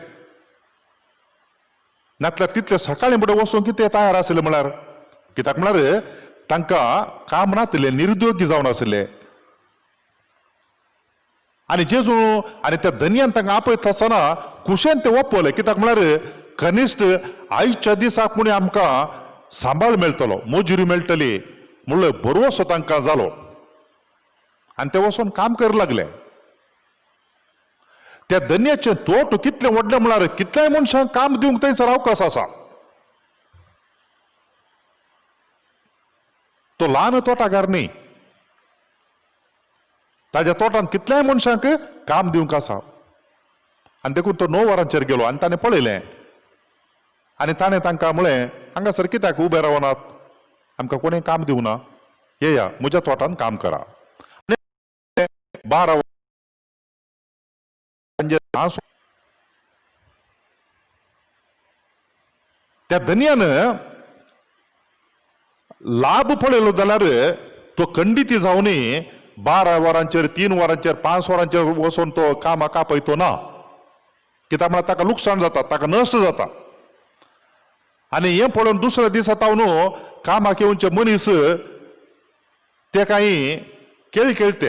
नातल्यार तितले सकाळीं फुडें वचूंक कितें तयार आशिल्लें म्हळ्यार कित्याक म्हळ्यार तांकां काम नातिल्लें, निरुद्योगी जावन आशिल्ले. आनी जेजू आनी त्या धनयान तांकां आपयता आसतना खुशेन ते ओपले कित्याक म्हळ्यार कनिश्ठ आयच्या दिसाक कोणी आमकां सांबाळ मेळटलो, मजुरी मेळटली म्हणलो भरवसो तांकां जालो आनी ते वचून काम करूंक लागले. त्या धन्याचें तोट कितलें व्हडलें म्हळ्यार कितल्याय मनशांक काम दिवंक थंयसर अवकाश आसा. तो ल्हान तोटाकार न्ही, ताज्या तोटांत कितल्याय मनशांक काम दिवंक आसा. आनी देखून तो 9 वरांचेर गेलो आनी ताणें पळयलें आनी ताणें तांकां म्हळें, हांगासर कित्याक उबे रावनात, आमकां कोणें काम दिवना, येया म्हज्या तोटांत काम करा. 12 त्या धनयान लाभ पळयलो जाल्यार तो खंडिती जावनय 12 वरांचेर, 3 वरांचेर, 5 वरांचेर वचून तो कामाक आपयतो ना, कित्याक म्हळ्यार ताका लुकसाण जाता, ताका नश्ट जाता. आनी हें पळोवन दुसऱ्या दिसा तावन कामाक येवचे मनीस ते कांय खेळ खेळते,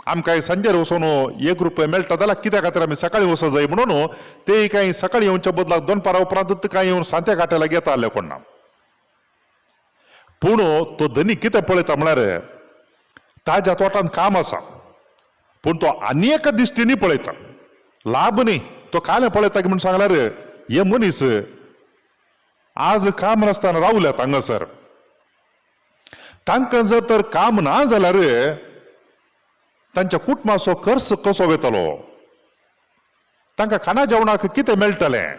आमकां सांजेर वचून 1 रुपया मेळटा जाल्यार कित्या खातीर आमी सकाळीं वचूंक जाय म्हणून ते कांय सकाळीं येवच्या बदलाक दनपारा उपरांत कांय येवन सांत्या घाट्याला घेता आसले कोण ना. पूण तो धनी कितें पळयता म्हळ्यार ताज्या तोटांत काम आसा, पूण तो आनी एका दिश्टीनी पळयता, लाभ न्ही. तो कालें पळयता की म्हूण सांगल्यार हे मनीस आज काम नासतना रावल्यात हांगासर, तांकां जर तर काम ना जाल्यार तांच्या कुटुंबाचो खर्च कसो वेतलो, तांकां खाणा जेवणाक कितें मेळटलें,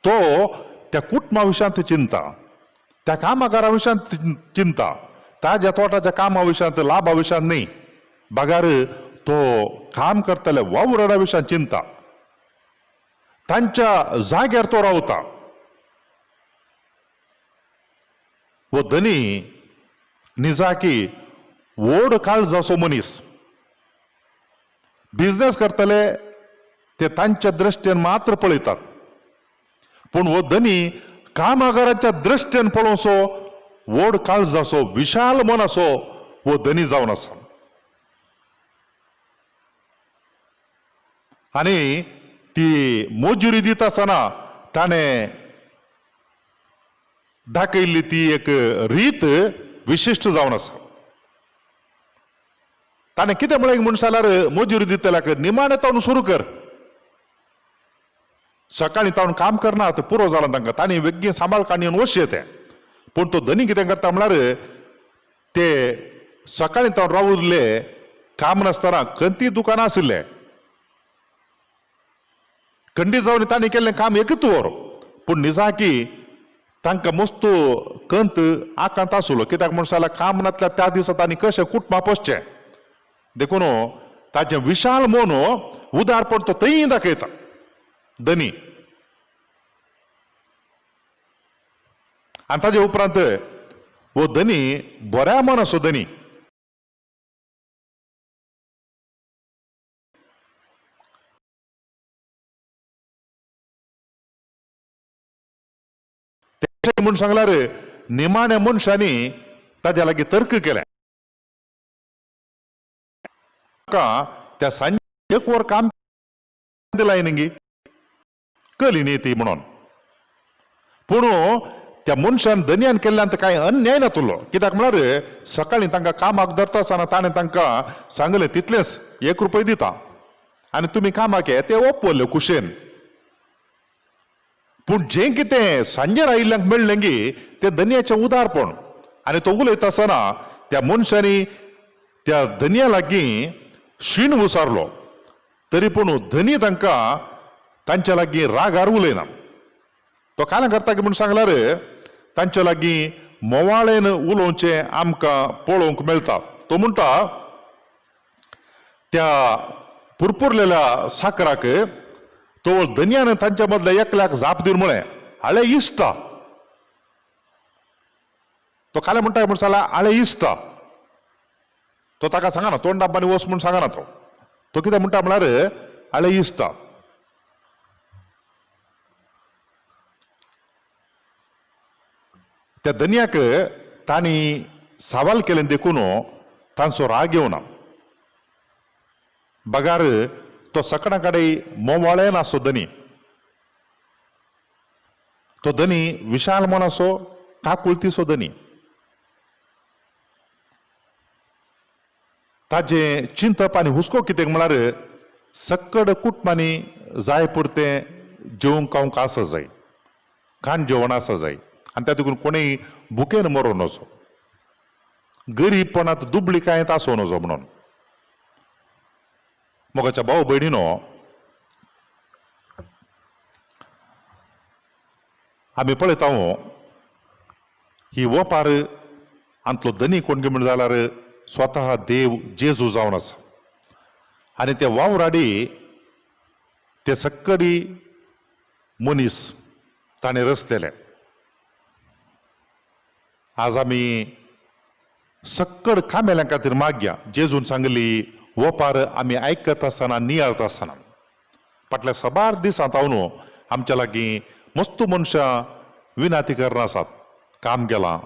तो त्या कुटुंबा विशयांत चिंता, त्या कामागारा विशयांत चिंता, ताज्या तोटाच्या कामा विशयांत, लाभा विशयांत न्ही, बगार तो काम करतले वावुराडा विशयांत चिंता, तांच्या जाग्यार तो रावता. हो धनी निजाकी व्हड काळजाचो मनीस, बिजनेस करतले ते तांच्या दृश्टीन मात्र पळयतात, पूण हो धनी कामागाराच्या दृश्टीन पळोवचो व्हड काळजाचो विशाल मनाचो हो धनी जावन आसा. आनी ती मजुरी दिता आसतना ताणें दाखयल्ली ती एक रीत विशिश्ट जावन आसा. ताणें कितें म्हळें म्हूण जाल्यार मजुरी दितल्याक निमाणें तावन सुरू कर, सकाळीं तावन काम करना आतां पुरो जालां तांकां, तांणी वेगळी सांबाळ काडून येवन वचचें तें. पूण तो धनी कितें करता म्हळ्यार ते सकाळीं तावन रावले काम नासतना खंती दुकानां आशिल्लें, खंडी जावन तांणी केल्लें काम एकच वर, पूण निजाकी तांकां मस्त कंत आकांत आसलो, कित्याक म्हूण जाल्यार काम नासल्यार त्या दिसा तांणी कशें कुटुंबा पोसचें. देखून ताचें विशाल मन उदारपण तो थंय दाखयता धनी. आनी ताजे उपरांत हो धनी बऱ्या मनाचो धनी, म्हूण सांगल्यार निमाण्या मनशांनी ताज्या लागीं तर्क केलें, त्या सांजे 1 वर काम दिलाय न्ही कली न्ही ती म्हणून. पूण त्या मनशान धनयान केल्ल्यान कांय अन्याय नातुलो. कित्याक म्हळ्यार सकाळीं तांकां कामाक धरता आसतना ताणें तांकां सांगलें तितलेंच 1 रुपये दिता आनी तुमी कामाक ये, ते ओपवले कुशेन. पूण जें कितें सांजेर आयिल्ल्यांक मेळ्ळें गी तें धनयाचें उदारपण. आनी तो उलयता आसतना त्या मनशांनी त्या धनया लागीं शीण उसारलो, तरी पूण धनी तांकां तांच्या लागीं रागार उलयना. तो काल्यां करता की म्हूण सांगल्यार तांच्या लागीं मोवाळेन उलोवचें आमकां पळोवंक मेळटा. तो म्हणटा त्या पुरपुरलेल्या साकराक तो धनयान तांच्या मदल्या एकल्याक जाप दिवन म्हळें, आळे इश्टा. तो काल्यां म्हणटा म्हूण सांगला आळे इश्टा. तो ताका सांगना तोंडापानी वच म्हूण सांगना. तो तो कितें म्हणटा म्हळ्यार आळे इश्टा. त्या धनयाक तांणी सवाल केलें देखून तांचो राग येवना, बगार तो सकाळ कडेन मोवाळेन आसो धनी. तो धनी विशाल मनाचो काकुळतीचो धनी. ताजें चिंतप आनी हुस्को कितें म्हळ्यार सक्कड कुटुंबांनी जाय पुरतें जेवंक खावंक आसा जाय, खाण जेवण आसा जाय आनी त्या देखून कोणूय भुकेन मरों नजो, गरीबपणांत दुबळिकायेंत आसूं नजो म्हणून. मोगाच्या भाव भयणीनो, आमी पळयता ही वपार आंतलो धनी कोण म्हण जाल्यार स्वतः देव जेजू जावन आसा. आनी ते वावराडी ते सक्कडी मनीस ताणें रचलेले. आज आमी सक्कड कामेल्यां खातीर मागया. जेजून सांगली वपार आमी आयकत आसतना नियाळत आसतना फाटल्या साबार दिसांत हांव आमच्या लागीं मस्त मनशां विनाती करना आसात, काम गेलां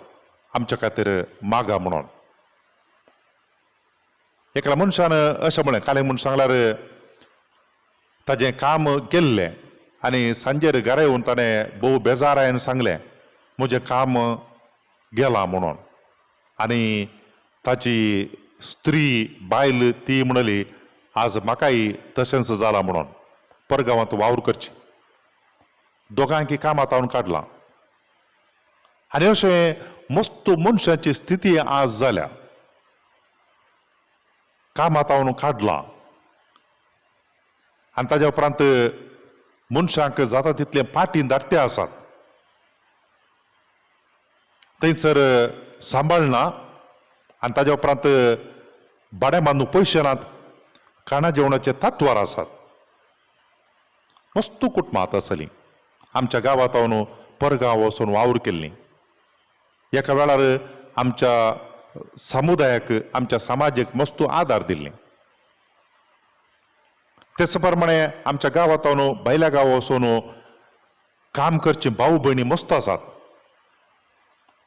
आमच्या खातीर मागा म्हणून. एकल्या मनशान अशें म्हळें, कालें म्हूण सांगल्यार ताजें काम गेल्लें आनी सांजेर घरा येवन ताणें भोव बेजारायन सांगलें म्हजें काम गेलां म्हणून. आनी ताची स्त्री बायल ती म्हणली आज म्हाकाय तशेंच जालां म्हणून, परगांवांत वावर करची. दोगांकी कामांत हांव काडलां. आनी अशें मस्त मनशाची स्थिती आज जाल्या, कामांत हांव काडलां आनी ताज्या उपरांत मनशांक जाता तितले पाटी धाडटे आसात, थंयसर सांबाळना आनी ताज्या उपरांत भाडें बांदूंक पयशे नात, खाणा जेवणाचे तत्वार आसात. मस्त कुटुंबां आतां आसलीं आमच्या गांवांत हांव परगांव वचून वावर केल्लीं. एका वेळार आमच्या समुदायाक आमच्या समाजाक मस्त आदार दिल्ली. तेच प्रमाणे आमच्या गांवांत हांव भायल्या गांवा वचून काम करची भाव भयणी मस्त आसात.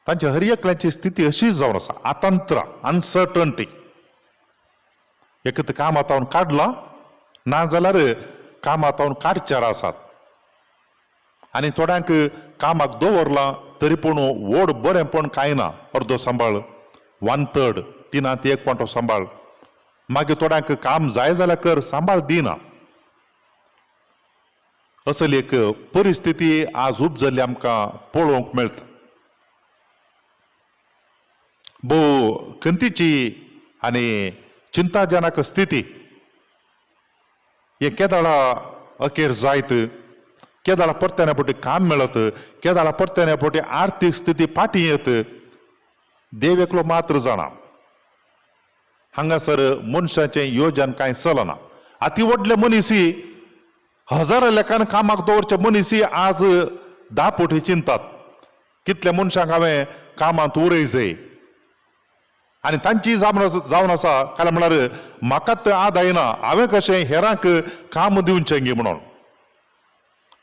तांच्या हर एकल्याची स्थिती अशीच जावन आसा, आतंत्र अनसर्टन्टी. एक तर कामांत हांव काडलां ना जाल्यार कामांत हांव काडच्यार आसात. आनी थोड्यांक कामाक दवरलां तरी पूण व्हड बरेंपण कांय ना, अर्दो सांबाळ, 1/3, 1/3 वांटो सांबाळ. मागीर थोड्यांक काम जाय जाल्यार कर, सांबाळ दिना. असली एक परिस्थिती आज उपजल्ली आमकां पळोवंक मेळटा. भोव खंतीची आनी चिंताजनक स्थिती. हे केदाळा अखेर जायत, केदाळा परत्याना पोटी काम मेळत, केदाळा परत्याना पोटी आर्थीक स्थिती फाटीं येत, देव एकलो मात्र जाणा. हांगासर मनशाचें योजन कांय चलना. आती व्हडले मनीसी हजारा लेखान कामाक दवरचे मनीसी आज 10 पोटी चिंतात कितल्या मनशांक हांवें कामांत उरय जाय. आनी तांची जावन आसा कारण म्हळ्यार म्हाका तें आदाय ना, हांवें कशें हेरांक काम दिवचें गी म्हणून.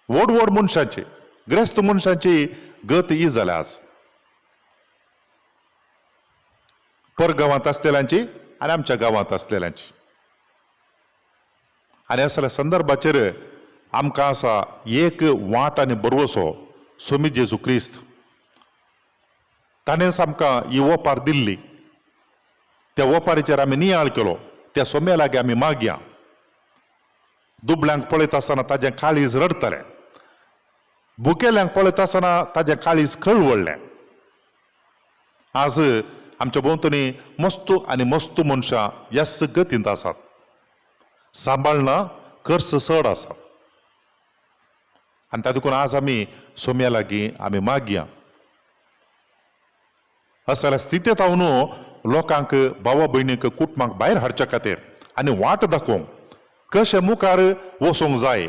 व्हड व्हड मनशांची ग्रेस्त मनशांची गत ही जाल्या आज परगांवांत आसलेल्यांची आनी आमच्या गांवांत आसलेल्यांची. आनी असल्या संदर्भाचेर आमकां आसा एक वाट आनी भरवसो स्वामी जेजू क्रिस्त. ताणेंच आमकां ही ओपार दिल्ली. त्या ओपारीचेर आमी नियाळ केलो. त्या सोम्या लागीं आमी मागया. दुबळ्यांक पळयत आसतना ताजें काळीज रडटलें, भुकेल्यांक पळयत आसतना ताजें काळीज कळवळ्ळें. आज आमच्या भोंवतणी मस्तू आनी मस्तू मनशां ह्याच गतींत आसात. सांबाळना खर्च चड आसा आनी तातूंत आज आमी सोम्या लागीं आमी मागया. असल्या स्थितींत हांव लोकांक, भावा भयणीक, कुटुंबाक भायर हाडच्या खातीर आनी वाट दाखोवंक कशें मुखार वचूंक जाय.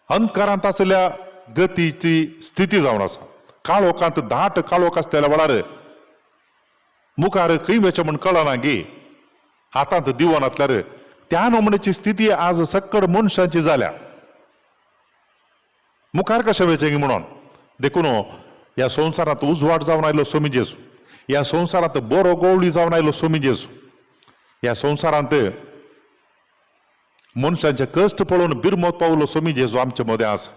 अंधकारांत आसल्या गतीची स्थिती जावन आसा. काळोखांत, दाट काळोख आसलेल्या वेळार मुखार खंय वचें म्हूण कळना गी, हातांत दिवन आसल्यार त्या नमुन्याची स्थिती आज सक्कड मनशांची जाल्या. मुखार कशें वचें म्हणून देखून ह्या संवसारांत उजवाड जावन आयलो सोमी जेजू, ह्या संवसारांत बरो गवळी जावन आयलो सोमी जेजू. ह्या संवसारांत मनशांचे कश्ट पळोवन बिरमत पावलो सोमी जेजू आमचे मदें आसा.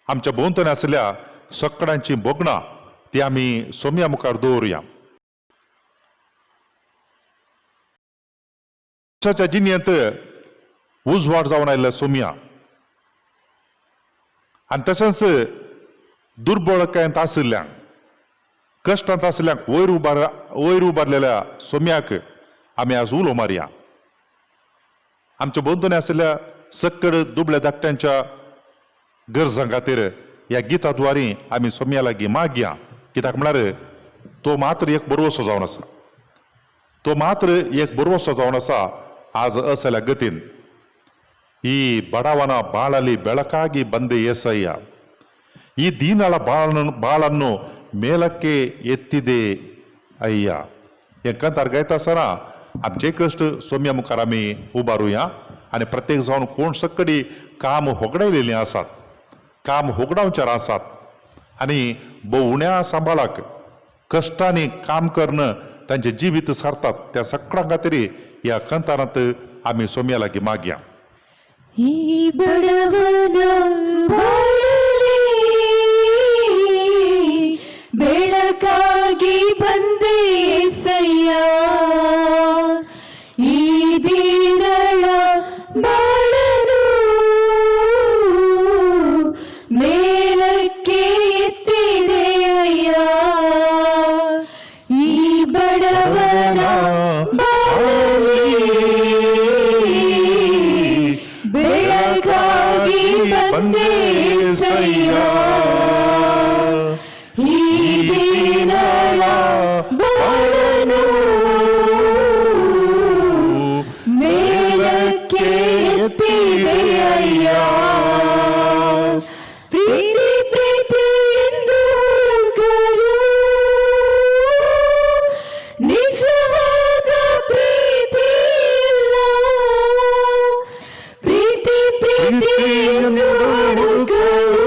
आमच्या भोंवतणी आसल्या सकडांची भोगणां ती आमी सोम्या मुखार दवरुया. मनशाच्या जिणेंत उजवाड जावन आयिल्ल्या सोम्या आनी तशेंच दुर्बळकायेंत आशिल्ल्यांक, कश्टांत आशिल्ल्यांक वयर उबारलेल्या सोम्याक आमी आज उलो मारया. आमच्या भोंवतणी आशिल्ल्या सक्कड दुबळ्या धाकट्यांच्या गरजां खातीर ह्या गिता द्वारी आमी सोम्या लागीं मागया. कित्याक म्हळ्यार तो मात्र एक बरवसो जावन आसा, तो मात्र एक बरवसो जावन आसा. आज असल्या गतीन ಈ ಬಡವನ ಬಾಳಲಿ ಬೆಳಕಾಗಿ ಬಂದೆ ಏಸಯ್ಯ, ಈ ದೀನಳ ಬಾಳನ್ನು ಮೇಲಕ್ಕೆ ಎತ್ತಿದೆ ಅಯ್ಯ. हें कंतार गायता आसतना आमचे कश्ट सोम्या मुखार आमी उबारुया आनी प्रत्येक जावन कोण सकडी काम होगडायलेलीं आसात, काम होगडावचेर आसात आनी भोवण्या सांबाळाक कश्टांनी काम करून तांचें जिवीत सारतात. त्या सगळ्यां खातीर ह्या कंतारांत आमी सोम्या लागीं मागया. ಈ ಬಡವನ ಬಾಳಲಿ ಬೆಳಕಾಗಿ ಬಂದೆ ಏಸಯ್ಯ, ಈ ದೀನಳ ಬಾಳನು ಮೇಲಕ್ಕೆ ಎತ್ತಿದೆ ಅಯ್ಯ. ಈ ಬಡವನ ಬಾಳಲಿ ಬೆಳಕಾಗಿ ಬಂದೆ ಏಸಯ್ಯ, ಈ ದೀನಳ ಬಾಳನು ಮೇಲಕ್ಕೆ ಎತ್ತಿದೆ ಅಯ್ಯ. ಪ್ರೀತಿ ಪ್ರೀತಿ ಎಂದು ಹುಡುಕಲು ನಿಜವಾದ ಪ್ರೀತಿ ಇಲ್ಲ, ಪ್ರೀತಿ ಪ್ರೀತಿ ಎಂದು ಹುಡುಕಲು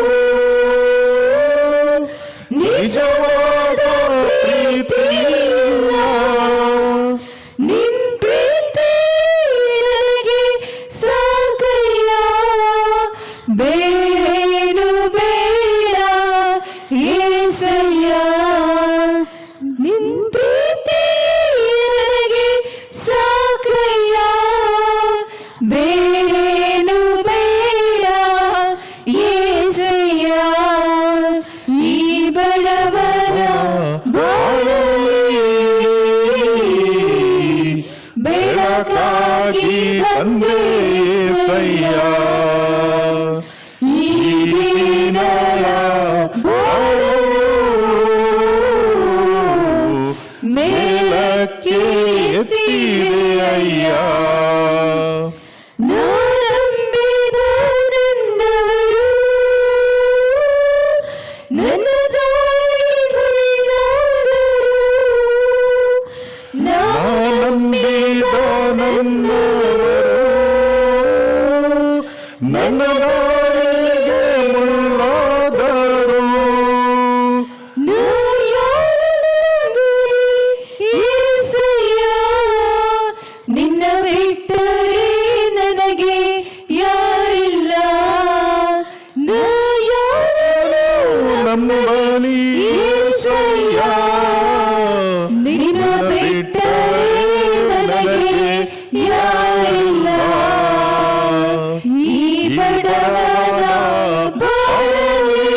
ನಿಜವಾದ ಪ್ರೀತಿ ಇಲ್ಲ. ನಿನ್ ಪ್ರೀತಿ ನನಗೆ ಸಾಕಯ್ಯ, ಬೇರೇನು ಬೇಡ ಏಸಯ್ಯ. ನಿನ್ ಪ್ರೀತಿ ನನಗೆ ಸಾಕಯ್ಯ, ಬೇರೇನು ಬೇಡ ಏಸಯ್ಯ. ಈ ಬಡವನ ಬಾಳಲಿ ಬೆಳಕಾಗಿ ಬಂದೆ ಏಸಯ್ಯ, ಈ ದೀನಳ ಬಾಳಲು ಮೇಲಕ್ಕೆ ಎತ್ತಿದೆ ಅಯ್ಯ. ನಂಬಿದ ನನ್ನವರು ನನ್ನ ದಾರಿಗುಳ್ಳಾದರು, ನಂಬಿದ ನನ್ನವರು ನನ್ನ ದಾರಿಗೆ ಮುಳ್ಳಾದರು. ನಾ ಯಾರನ್ನು ನಂಬಲಿ ಏಸಯ್ಯ, ನಿನ್ನ ಬಿಟ್ಟರೆ ನನಗೆ ಯಾರಿಲ್ಲ. ನಾ ಯಾರನ್ನು ನನಗೆ ಯಾರಿಲ್ಲ. ಈ ಬಡವನ ಬಾಳಲ್ಲಿ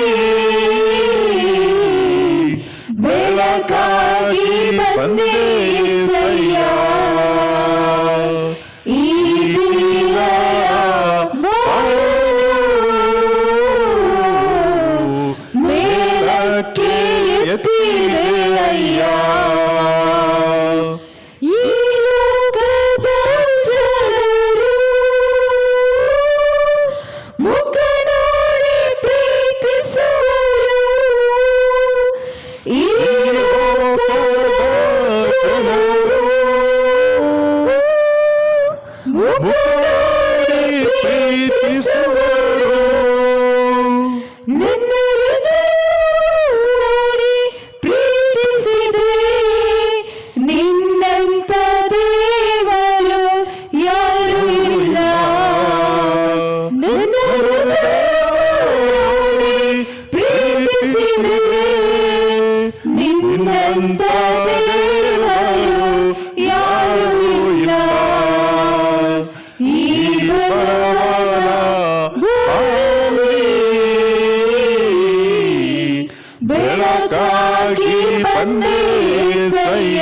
ಬೆಳಕಾಗಿ ಬಂದೆ ಯೇಸಯ್ಯ. ಈ ದೀನರ ಬಾಳನ್ನು ಮೇಲಕ್ಕೆ ಎತ್ತಿದೆ ಅಯ್ಯ. ಈ ಲೋಕದ ಜನರು ಮುಖ ನೋಡಿ ಪ್ರೀತಿಸುವರು. ಈ ಲೋಕದ ಜನರು ಮುಖ ನೋಡಿ ಪ್ರೀತಿಸುವರು. ನನ್ನ ಹೃದಯ ನೋಡಿ ಪ್ರೀತಿಸಿದೆ, ನಿನ್ನಂತ ದೇವರು ಯಾರೂ ಇಲ್ಲ. ನನ್ನ ಹೃದಯ ನೋಡಿ ಪ್ರೀತಿಸಿದೆ, ನಿನ್ನಂತ ದೇವರು ಯಾರೂ ಇಲ್ಲ. ಈ ಬಡವನ ಬಾಳಲ್ಲಿ ಬೆಳಕಾಗಿ ಬಂದೆ ಯೇಸಯ್ಯ.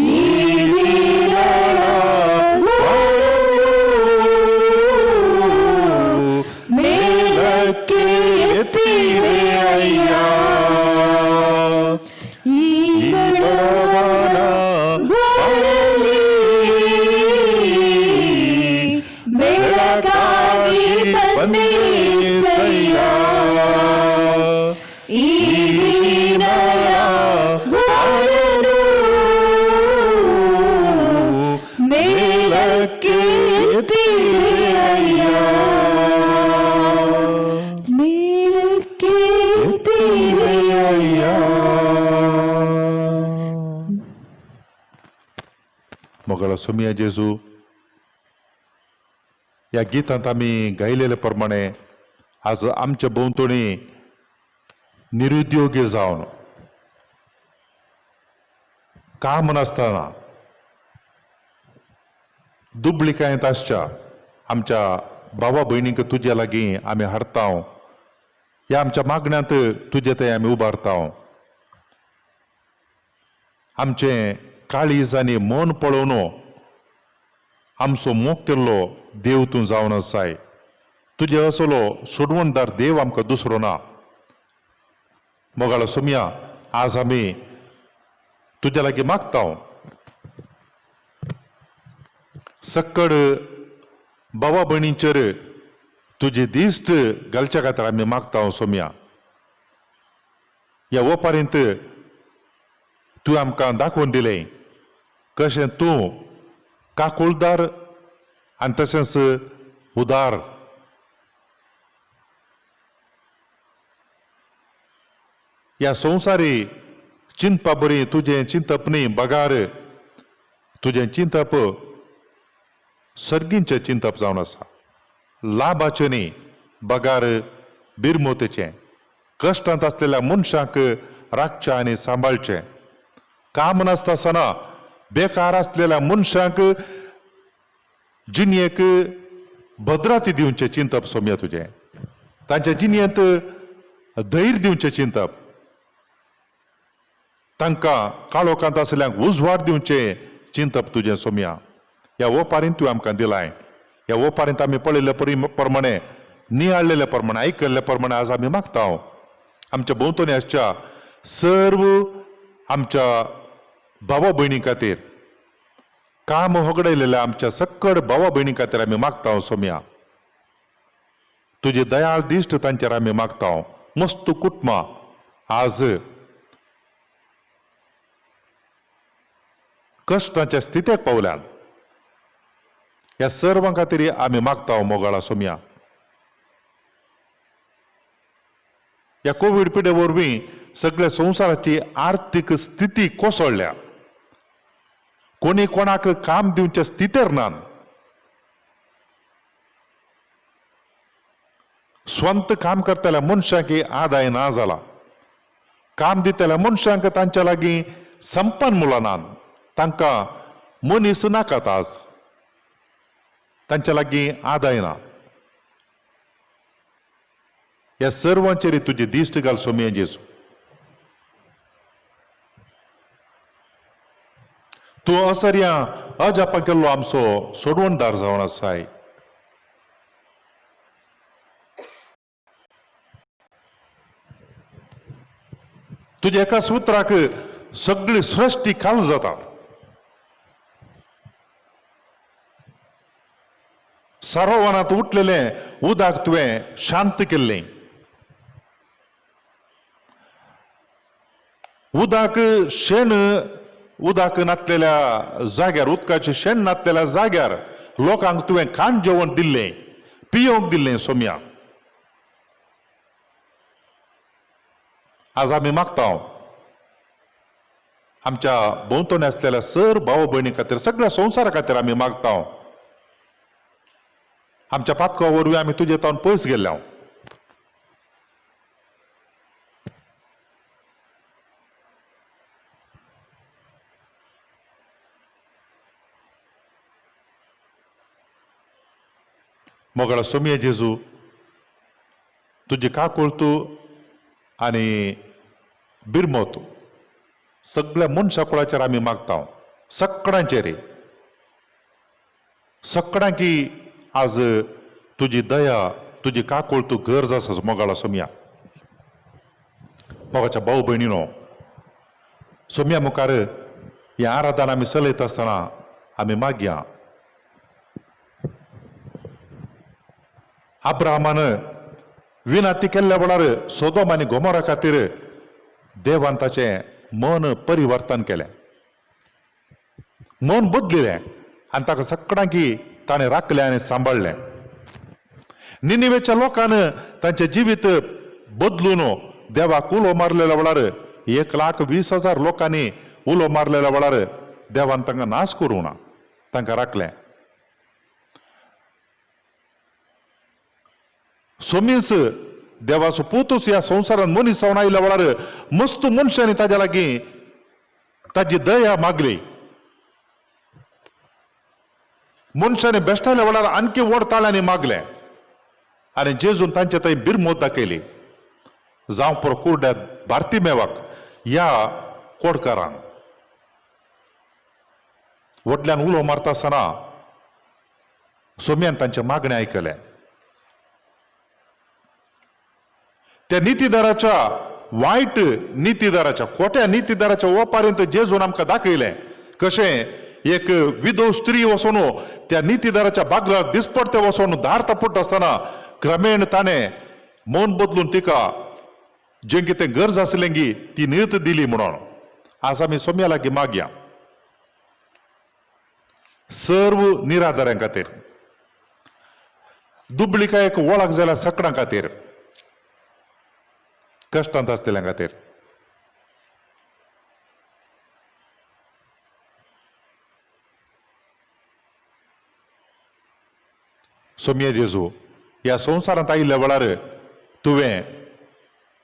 ಈ ದೀನರ ಬಾಳನ್ನು ಮೇಲಕ್ಕೆ ಎತ್ತಿದೆ ಅಯ್ಯ. ಈ ಬಡವನ ಬಾಳಲ್ಲಿ ಬೆಳಕಾಗಿ ಬಂದೆ ಯೇಸಯ್ಯ. ಈ ದೀನರ ಬಾಳನ್ನು ಮೇಲಕ್ಕೆ ಎತ್ತಿದೆ ಅಯ್ಯ. ಮೇಲಕ್ಕೆ ಎತ್ತಿದೆ ಅಯ್ಯ. मोगळा सोमिया जेजू, ह्या गितांत आमी गायलेले प्रमाणे आज आमच्या भोंवतणी निरुद्योगी जावन काम नासतना दुबळिकायेंत आसच्या आमच्या भावा भयणींक तुज्या लागीं आमी हाडता, ह्या आमच्या मागण्यांत तुजे थंय आमी उबारता. आमचें काळीज आनी मन पळोवन आमचो मोग केल्लो देव तूं जावन आसाय. तुजे असलो सोडवणदार देव आमकां दुसरो ना. मोगाळो सोमया, आज आमी तुज्या लागीं मागता, सक्कड भावा भयणींचेर तुजी दिश्ट घालच्या खातीर आमी मागता सोमया. ह्या ओपारींत तूं आमकां दाखोवन दिलें कशें तूं काकुळदार आनी तशेंच उदार. ह्या संवसारी चिंतपा बरी तुजें चिंतप न्ही, बगार तुजें चिंतप सर्गींचें चिंतप जावन आसा. लाभाचें न्ही, बगार बिरमोतेचें. कश्टांत आसलेल्या मनशांक राखचें आनी सांबाळचें. काम नासता आसतना बेकार आसलेल्या मनशांक जिणेक भद्राती दिवचें चिंतप सोम्या तुजें. तांच्या जिणेंत धैर्य दिवचें चिंतप, तांकां काळोखांत आसल्यांक उजवाड दिवचें चिंतप तुजें सोम्या. ह्या ओपारीन तूं आमकां दिलाय. ह्या ओपारींत आमी पळयल्ले प्रमाणे, नियाळलेले प्रमाणे, आयकल्ले प्रमाणे आज आमी मागता आमच्या भोंवतणी आसच्या सर्व आमच्या भावा भयणी खातीर, काम होगडयलेल्या आमच्या सक्कड भावा भयणी खातीर आमी मागता सोम्या. तुजी दयाळ दिश्ट तांचेर आमी मागता. मस्त कुटुंबां आज कश्टाच्या स्थितीक पावल्यान, ह्या सर्वां खातीर आमी मागता मोगाळा सोम्या. ह्या कोवीड पिडे वरवीं सगळ्या संवसाराची आर्थीक स्थिती कोसळ्ळ्या. कोणी कोणाक काम दिवचे स्थितीर ना. स्वंत काम करतल्या मनशांक आदाय ना जाला. काम दितल्या मनशांक तांच्या लागीं संपन्न मुलां ना. तांकां मनीस नाकात आज, तांच्या लागीं आदाय ना. ह्या सर्वांचेर तुजी दिश्ट घाल सोमया जेजू. तूं असर्या अजापा केल्लो आमचो सोडवणदार जावन आसाय. तुज्या एका सुत्राक सगळी सृश्टी काल जाता. सरोवरांत उठलेलें उदक तुवें शांत केल्लें. उदक शेण उदक नातलेल्या जाग्यार, उदकाचें शेण नातलेल्या जाग्यार लोकांक तुवें खाण जेवण दिल्लें, पियोंक दिल्लें सोम्या. आज आमी मागता आमच्या भोंवतणी आसलेल्या सर भाव भयणी खातीर, सगळ्या संवसारा खातीर आमी मागता. आमच्या पातका वरवीं आमी तुजे तावन पयस गेल्ले. मोगळा सोमया जेजू, तुजी काकूळ तूं आनी बिरमो तूं सगळ्या मनशा कुळाचेर आमी मागता. सगळ्यांचेर, सगळ्यांकी आज तुजी दया, तुजी काकूळ तूं गरज आसा मोगाळा सोमया. मोगाच्या भाव भयणीनो, सोमया मुखार हें आराधन आमी चलयत आसतना आमी मागया. अब्राहमान विनाती केल्ल्या वेळार सोदोम आनी गोमोरा खातीर देवान ताचें मन परिवर्तन केलें, मन बदलिलें आनी ताका सगळ्यांकी ताणें राखलें आनी सांबाळ्ळें. निनिवेच्या लोकान तांचें जिवीत बदलून देवाक उलो मारलेल्या वेळार 1,20,000 लोकांनी उलो मारलेल्या वेळार देवान तांकां नाश करूं ना, तांकां राखलें. सोमीस देवाचो पुतूच ह्या संवसारांत मनीस जावन आयिल्ल्या वेळार मस्त मनशांनी ताज्या लागीं ताजी दया मागली. मनशांनी बेश्टायल्या वेळार आणखी व्हड ताळ्यांनी मागलें आनी जेजून तांचे थंय बिरमोत दाखयली. जावं पुरो कुर्ड्यात भारती मेवाक ह्या कोडकारांक व्हडल्यान उलो मारता आसतना सोम्यान तांचें मागणें आयकलें. त्या नितीदाराच्या वायट नितीदाराच्या खोट्या नितीदाराच्या ओपारींत जेजून आमकां दाखयलें कशें एक विधव स्त्री वचून त्या नितीदाराच्या बागलार दिसपडते वचून दार तापडटा आसतना क्रमेण ताणें मन बदलून तिका जें कितें गरज आसलें गी ती नीत दिली म्हणून. आज आमी सोम्या लागीं मागया सर्व निराधाऱ्यां खातीर, दुबळिकायेक वळख जाल्यार सगळ्यां खातीर, कश्टांत आसतल्या खातीर. सोमया जेजू, ह्या संवसारांत आयिल्ल्या वेळार तुवें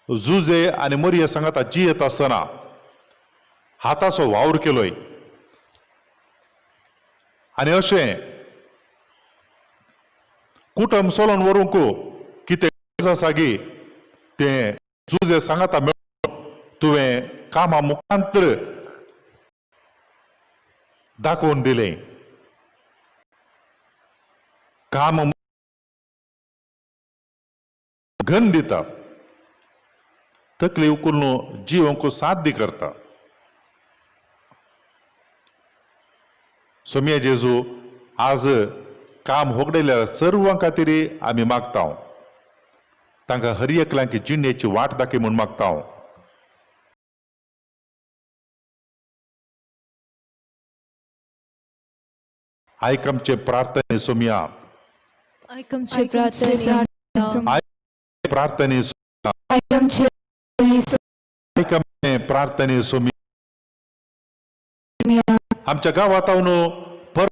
जुजे आनी मरिया सांगाता जियेत आसतना हाताचो वावर केलोय आनी अशें कुटुंब चलोवन व्हरूंक कितें गरज आसा गी तें जुजे सांगाता मेळून तुवें कामा मुखांतर दाखोवन दिलें. काम घन दिता, तकली उखलून जिवंक साध्य करता. सोमया जेजू, आज काम होगडयल्या सर्वां खातीर आमी मागता. तांकां हर एकल्यांक जिणेची वाट दाखय म्हूण मागता. आयक आमचे प्रार्थने सोमया, आयक आमचे प्रार्थने, प्रार्थने, आयक आमचे प्रार्थने सोमया. आमच्या गांवांत पर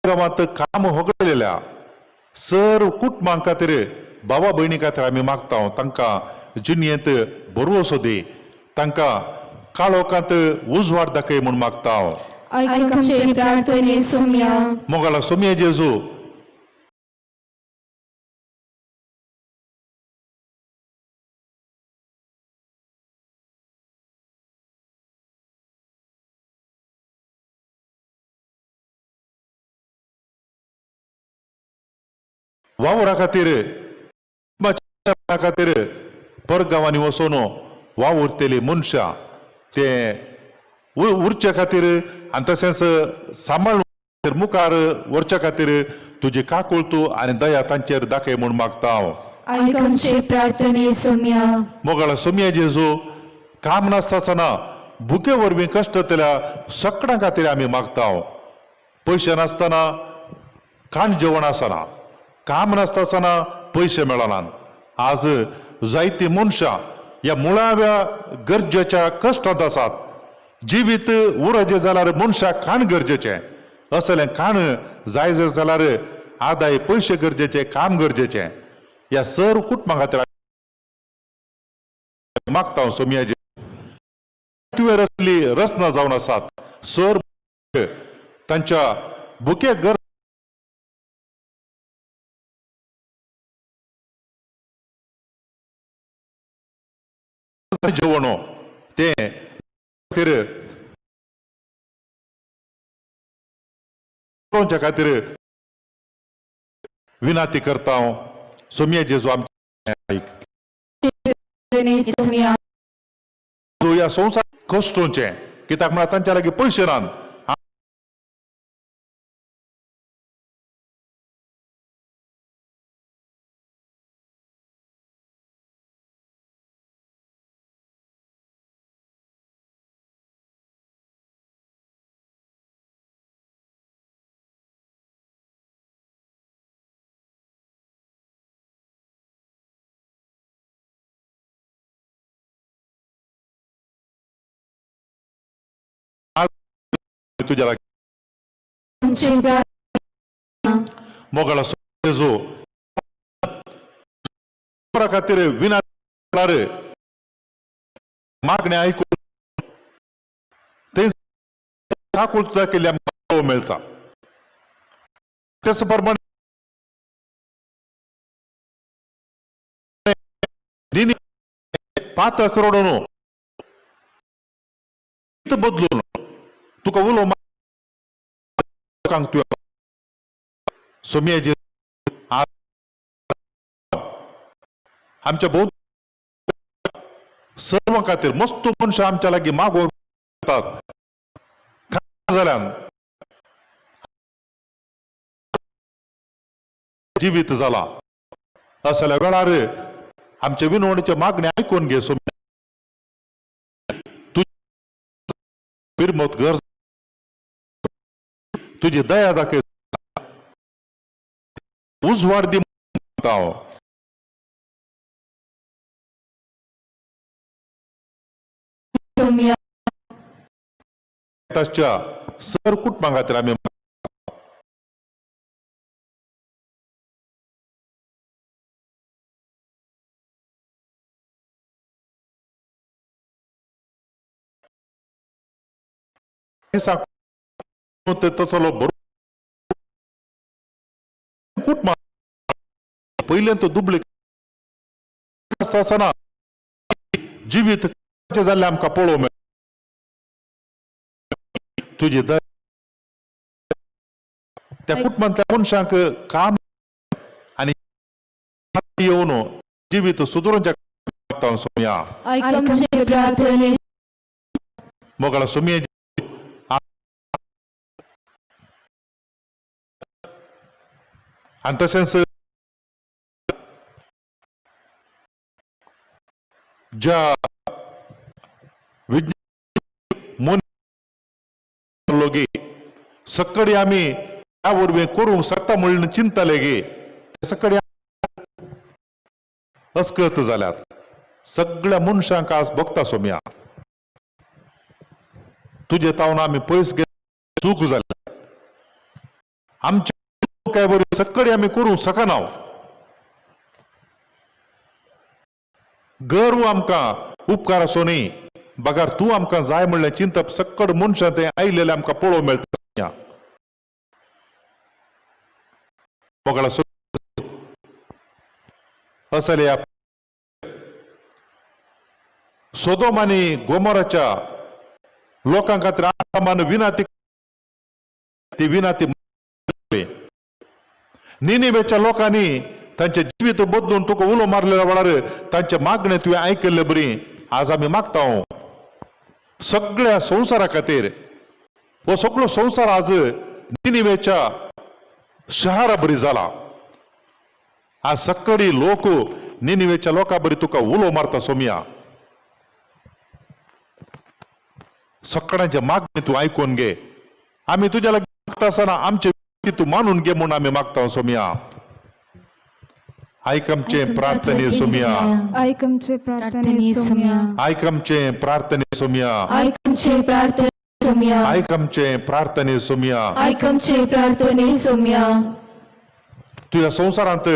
गांवांत काम होगडलेल्या सर्व कुटुंबां खातीर, बाबा भयणी खातीर आमी मागता. तांकां जिणेंत भरवसो दी, तांकां काळोखांत उजवाड दाखय म्हूण मागता हांव. आयक आमचे प्रार्थने सोम्या. मोगाळा सोमया जेजू, वावरा खातीर खातीर परगांवांनी वचून वावुरतली मनशां ते उरचे खातीर आनी तशेंच सांबाळून मुखार व्हरच्या खातीर तुजी काकूळ तूं आनी दया तांचेर दाखय म्हूण मागता हांव. आयक आमचे प्रार्थने सोम्या. मोगाळा सोमया जेजू, काम नासतना भुके वरवीं कश्टतल्या सगळ्यां खातीर आमी मागता हांव. पयशे नासतना खाण जेवण आसना, काम नासतना पयशे मेळनात. आज जायतीं मनशां ह्या मुळाव्या गरजेच्या कश्टांत आसात. जिवीत उरचें जाल्यार मनशाक खाण गरजेचें, असलें खाण जाय जाल्यार आदाय पयशे गरजेचे, काम गरजेचें. ह्या सर कुटुंबा खातीर मागता हांव सोमयाजी, तुवें रचली रचना जावन आसात सर तांच्या भुके गरज जेवण ते खातीर खातीर विनाती करता हांव. सोमया जेजू आमचे आयक. ह्या संवसार कश्टोचें कित्याक म्हळ्यार तांच्या लागीं पयशे नात. तुज्या लागीं मोगाळा जेजू खातीर विनाती मागणें आयकून थंय काकूळ केल्ल्या मेळटा. तेच प्रमाणे पातक रडोवन बदलून तुका उलो लोकांक तुवें सोमयाजी आमच्या भोव सर्व खातीर मस्त मनशां आमच्या लागीं मागोवन जाल्यान जिवीत जाला. असल्या वेळार आमचे विनवणीचे मागणे आयकून घे सोमया. तुजी फिरमत गरज, तुजी दया दाखय, उजवाड दी म्हणटा हांव. ताच्या सर कुटुंबा खातीर आमी तसलो बरो कुटुंब पयलें तो दुबळे आसतना जिवीत जाल्लें आमकां पळोवंक मेळटा. तुजी दया त्या कुटुंबांतल्या मनशांक काम आनी येवन जिवीत सुदरूंच्या सोमया. मोगाळा सोमया, आनी तशेंच ज्या विज्ञान लोगी सकाळी आमी ह्या वरवीं करूंक शकता म्हणून चिंतले गे सकाळी अस्कत जाल्यात. सगळ्या मनशांक आज भोगता सोमया, तुजे तावन आमी पयस गेले, चूक जाल्या आमचे काय बरी सकाळी आमी करूंक शकना. गर्व आमकां उपकार आसो न्ही, बगार तूं आमकां जाय म्हणलें चिंतप सक्कड मनशां तें आयलेलें आमकां पळोवंक मेळटा. मोगळा असल्या सोदोम आनी गोमोराच्या लोकां खातीर आब्रामान विनाती, ती विनाती निनिवेच्या लोकांनी तांचे जिवीत बदलून तुका उलो मारलेल्या वेळार तांचे मागणे तुवें आयकल्ले बरी आज आमी मागता सगळ्या संवसारा खातीर. हो सगळो संवसार आज निनिवेच्या शहरा बरी जाला. आज सक्कडी लोक निनिवेच्या लोकां बरी तुका उलो मारता सोमिया. सगळ्यांचे मागणे तूं आयकून घे. आमी तुज्या लागीं मागता आसतना आमचे तूं मानून घे म्हूण आमी मागता सोमिया. आयक आमचे प्रार्थने सोमिया. आयक आमचे प्रार्थने सोम्या. आयक आमचे प्रार्थने सोमिया. आयक आमचे प्रार्थने सोम्या. आयक आमचे प्रार्थने सोमिया. आयक आमचे प्रार्थने सोम्या. तुज्या संवसारांत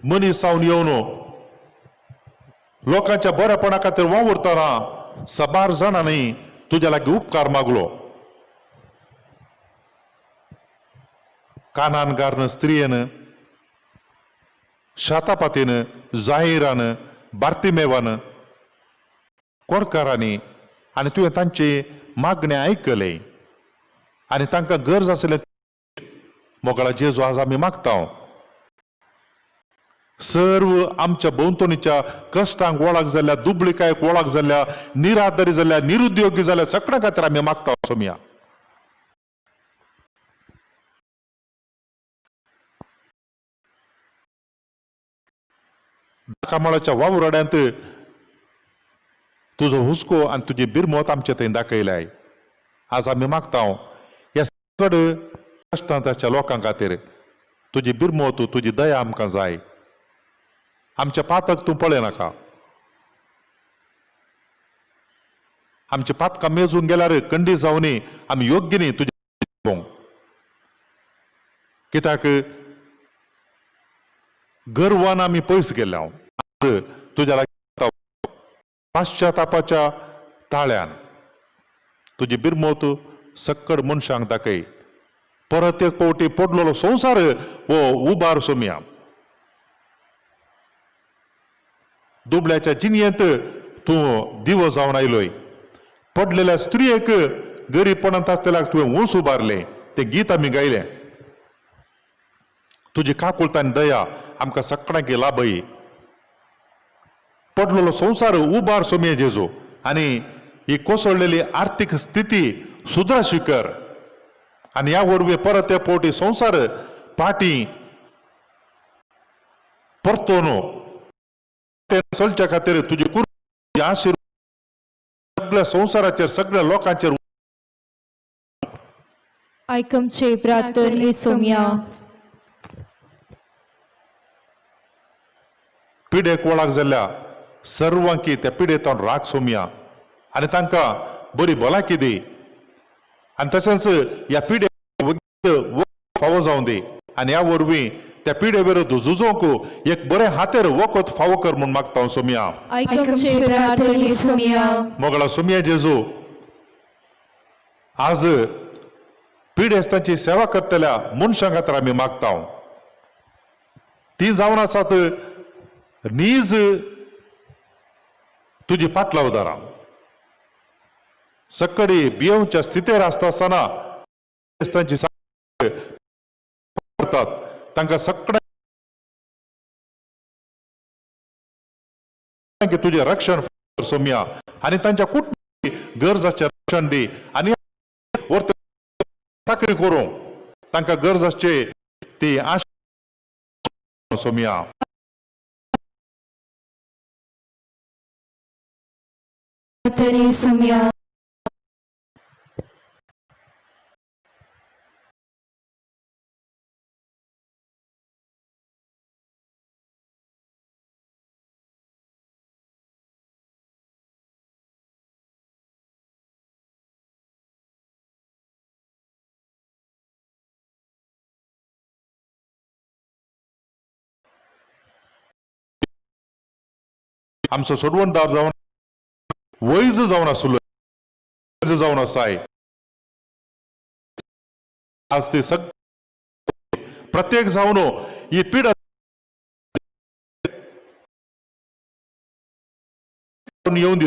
मनीस जावन येवन लोकांच्या बऱ्यापणा खातीर वावुरतना साबार जाणांनी तुज्या लागीं उपकार मागलो. कानानगारन स्त्रियेन, शातापातीन, जाहिरान, बार्तिमेवान, कोडकारांनी आनी तुवें तांची मागणें आयकलें आनी तांकां गरज आसलें. मोगळा जेजू आज आमी मागता सर्व आमच्या भोंवतणीच्या कश्टांक वळख जाल्ल्या, दुबळिकायेक वळख जाल्ल्या, निराधारी जाल्ल्या, निरुद्योगी जाल्ल्या सगळ्यां खातीर आमी मागता सोमिया. कामाळाच्या वावराड्यांत तुजो हुस्को आनी तुजी बिरमत आमचे थंय दाखयल्याय. आज आमी मागता ह्या चड कश्टांच्या लोकां खातीर तुजी बिरमत, तुजी दया आमकां जाय. आमचे पातक तूं पळय नाका. आमचे पातकां मेजून गेल्यार कंडी जावनी आमी योग्य न्ही तुजे. कित्याक गर्वान आमी पयस गेल्ले. हांव तुज्या लागीं पाश्चातापाच्या ताळ्यान तुजी बिरमत सक्कड मनशांक दाखय. परत एक फावटी पडलेलो संवसार हो उबार सोमिया. दुबळ्याच्या जिणयेंत तूं दिवो जावन आयलोय. पडलेल्या स्त्रियेक गरीबपणांत आसलेल्याक तुवें ऊंच उबारलें. तें गीत आमी गायलें. तुजी काकुळट आनी दया आमकां सगळ्यांक लाभय. पडलेलो संवसार उबार सोमये जेजू आनी ही कोसळलेली आर्थीक स्थिती सुदराशी कर आनी ह्या वरवीं परत ते फावटी संवसार पाटी परतून चलच्या खातीर तुजी कुर आशिर्वाद सगळ्या संवसाराचेर, सगळ्या लोकांचेर. आयक आमचे प्रार्थने सोम्या. पिडेक वळख जाल्ल्या सर्वांकी त्या पिडेंतल्यान राख सोमया आनी तांकां बरी भलायकी दी आनी तशेंच ह्या पिडे फावो जावं दी आनी ह्या वरवीं त्या पिडे विरुद्ध झुजोवंक एक बरें हातेर वखद फावो कर म्हूण मागता हांव सोमया. आयक आमचे प्रार्थने सोम्या. मोगळा सोमया जेजू आज पिडेस्तांची सेवा करतल्या मनशां खातीर आमी मागता. ती जावन आसात नीज तुजी पाटलावदारां. सक्कडी भियोवच्या स्थितीर आसता आसतना तांची करतात. तांकां सगळ्यांक तुजें रक्षण सोमया आनी तांच्या कुटुंब गरजाचें रक्षण दी आनी चाकरी करूं तांकां गरज आसची ती आशा सोमया. सोम्या. आमचो सोडवणदार जावन वैज जावन आसलो, वैज जावन आसाय। आज ते सग प्रत्येक जावन ही पिडा येवन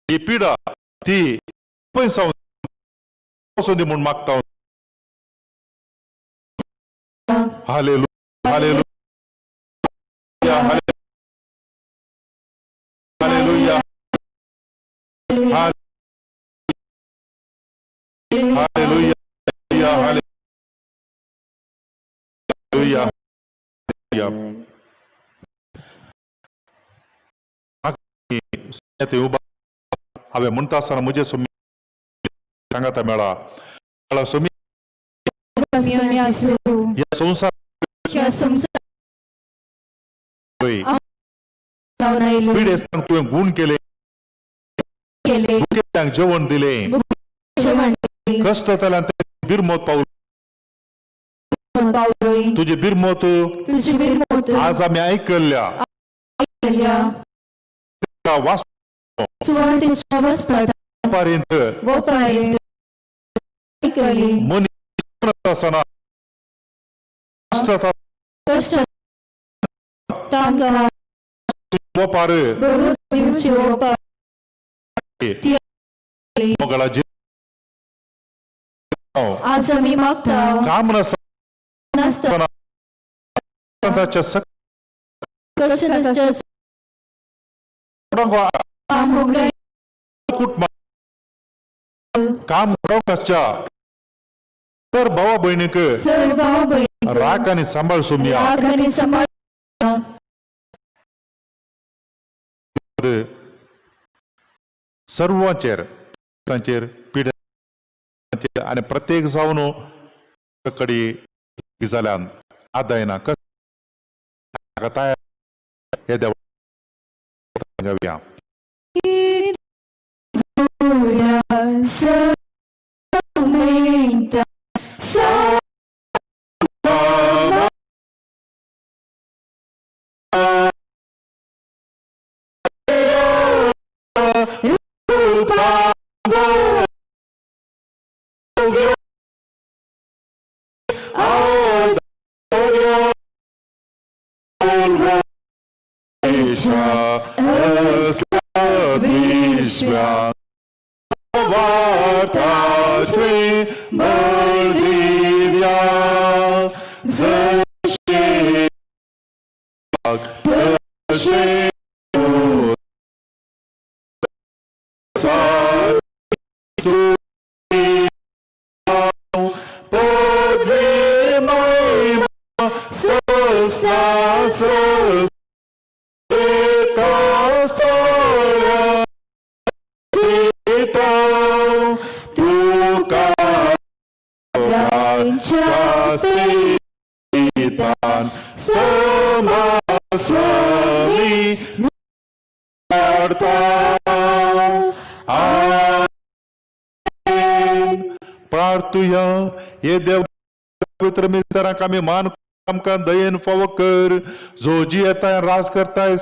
ही पिडा ती पयस म्हूण मागता। Hallelujah, hallelujah, hallelujah, hallelujah, hallelujah. हांवें म्हणटा आसतना म्हजें सोमी सांगाता मेळा मेळा सोमी ह्या संवसार पिडेस्तांक तुवें गूण केले, भुकेल्यांक जेवण दिलें, कश्ट जाल्यान बिरमोत पावलो, तुजी बिरमोत आज आमी आयकल्ल्या पर्यंत मनीस आसतना वपार आज आमी मागता काम नासतना काम घडोवंक तर भावा भयणीक राख आनी सांबाळ सोमया। सर्वांचेर तांचेर पिड्यांचेर आनी प्रत्येक जावन कडे जाल्यान आदायना कस हे देवा घेवया। प्रार्थुया हे देव पवित्र मित्रांक आमी मान आमकां दयेन फावो कर, जो जी येता राज करताय।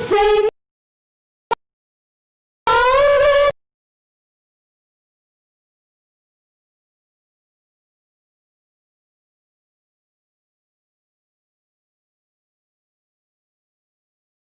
Senhor.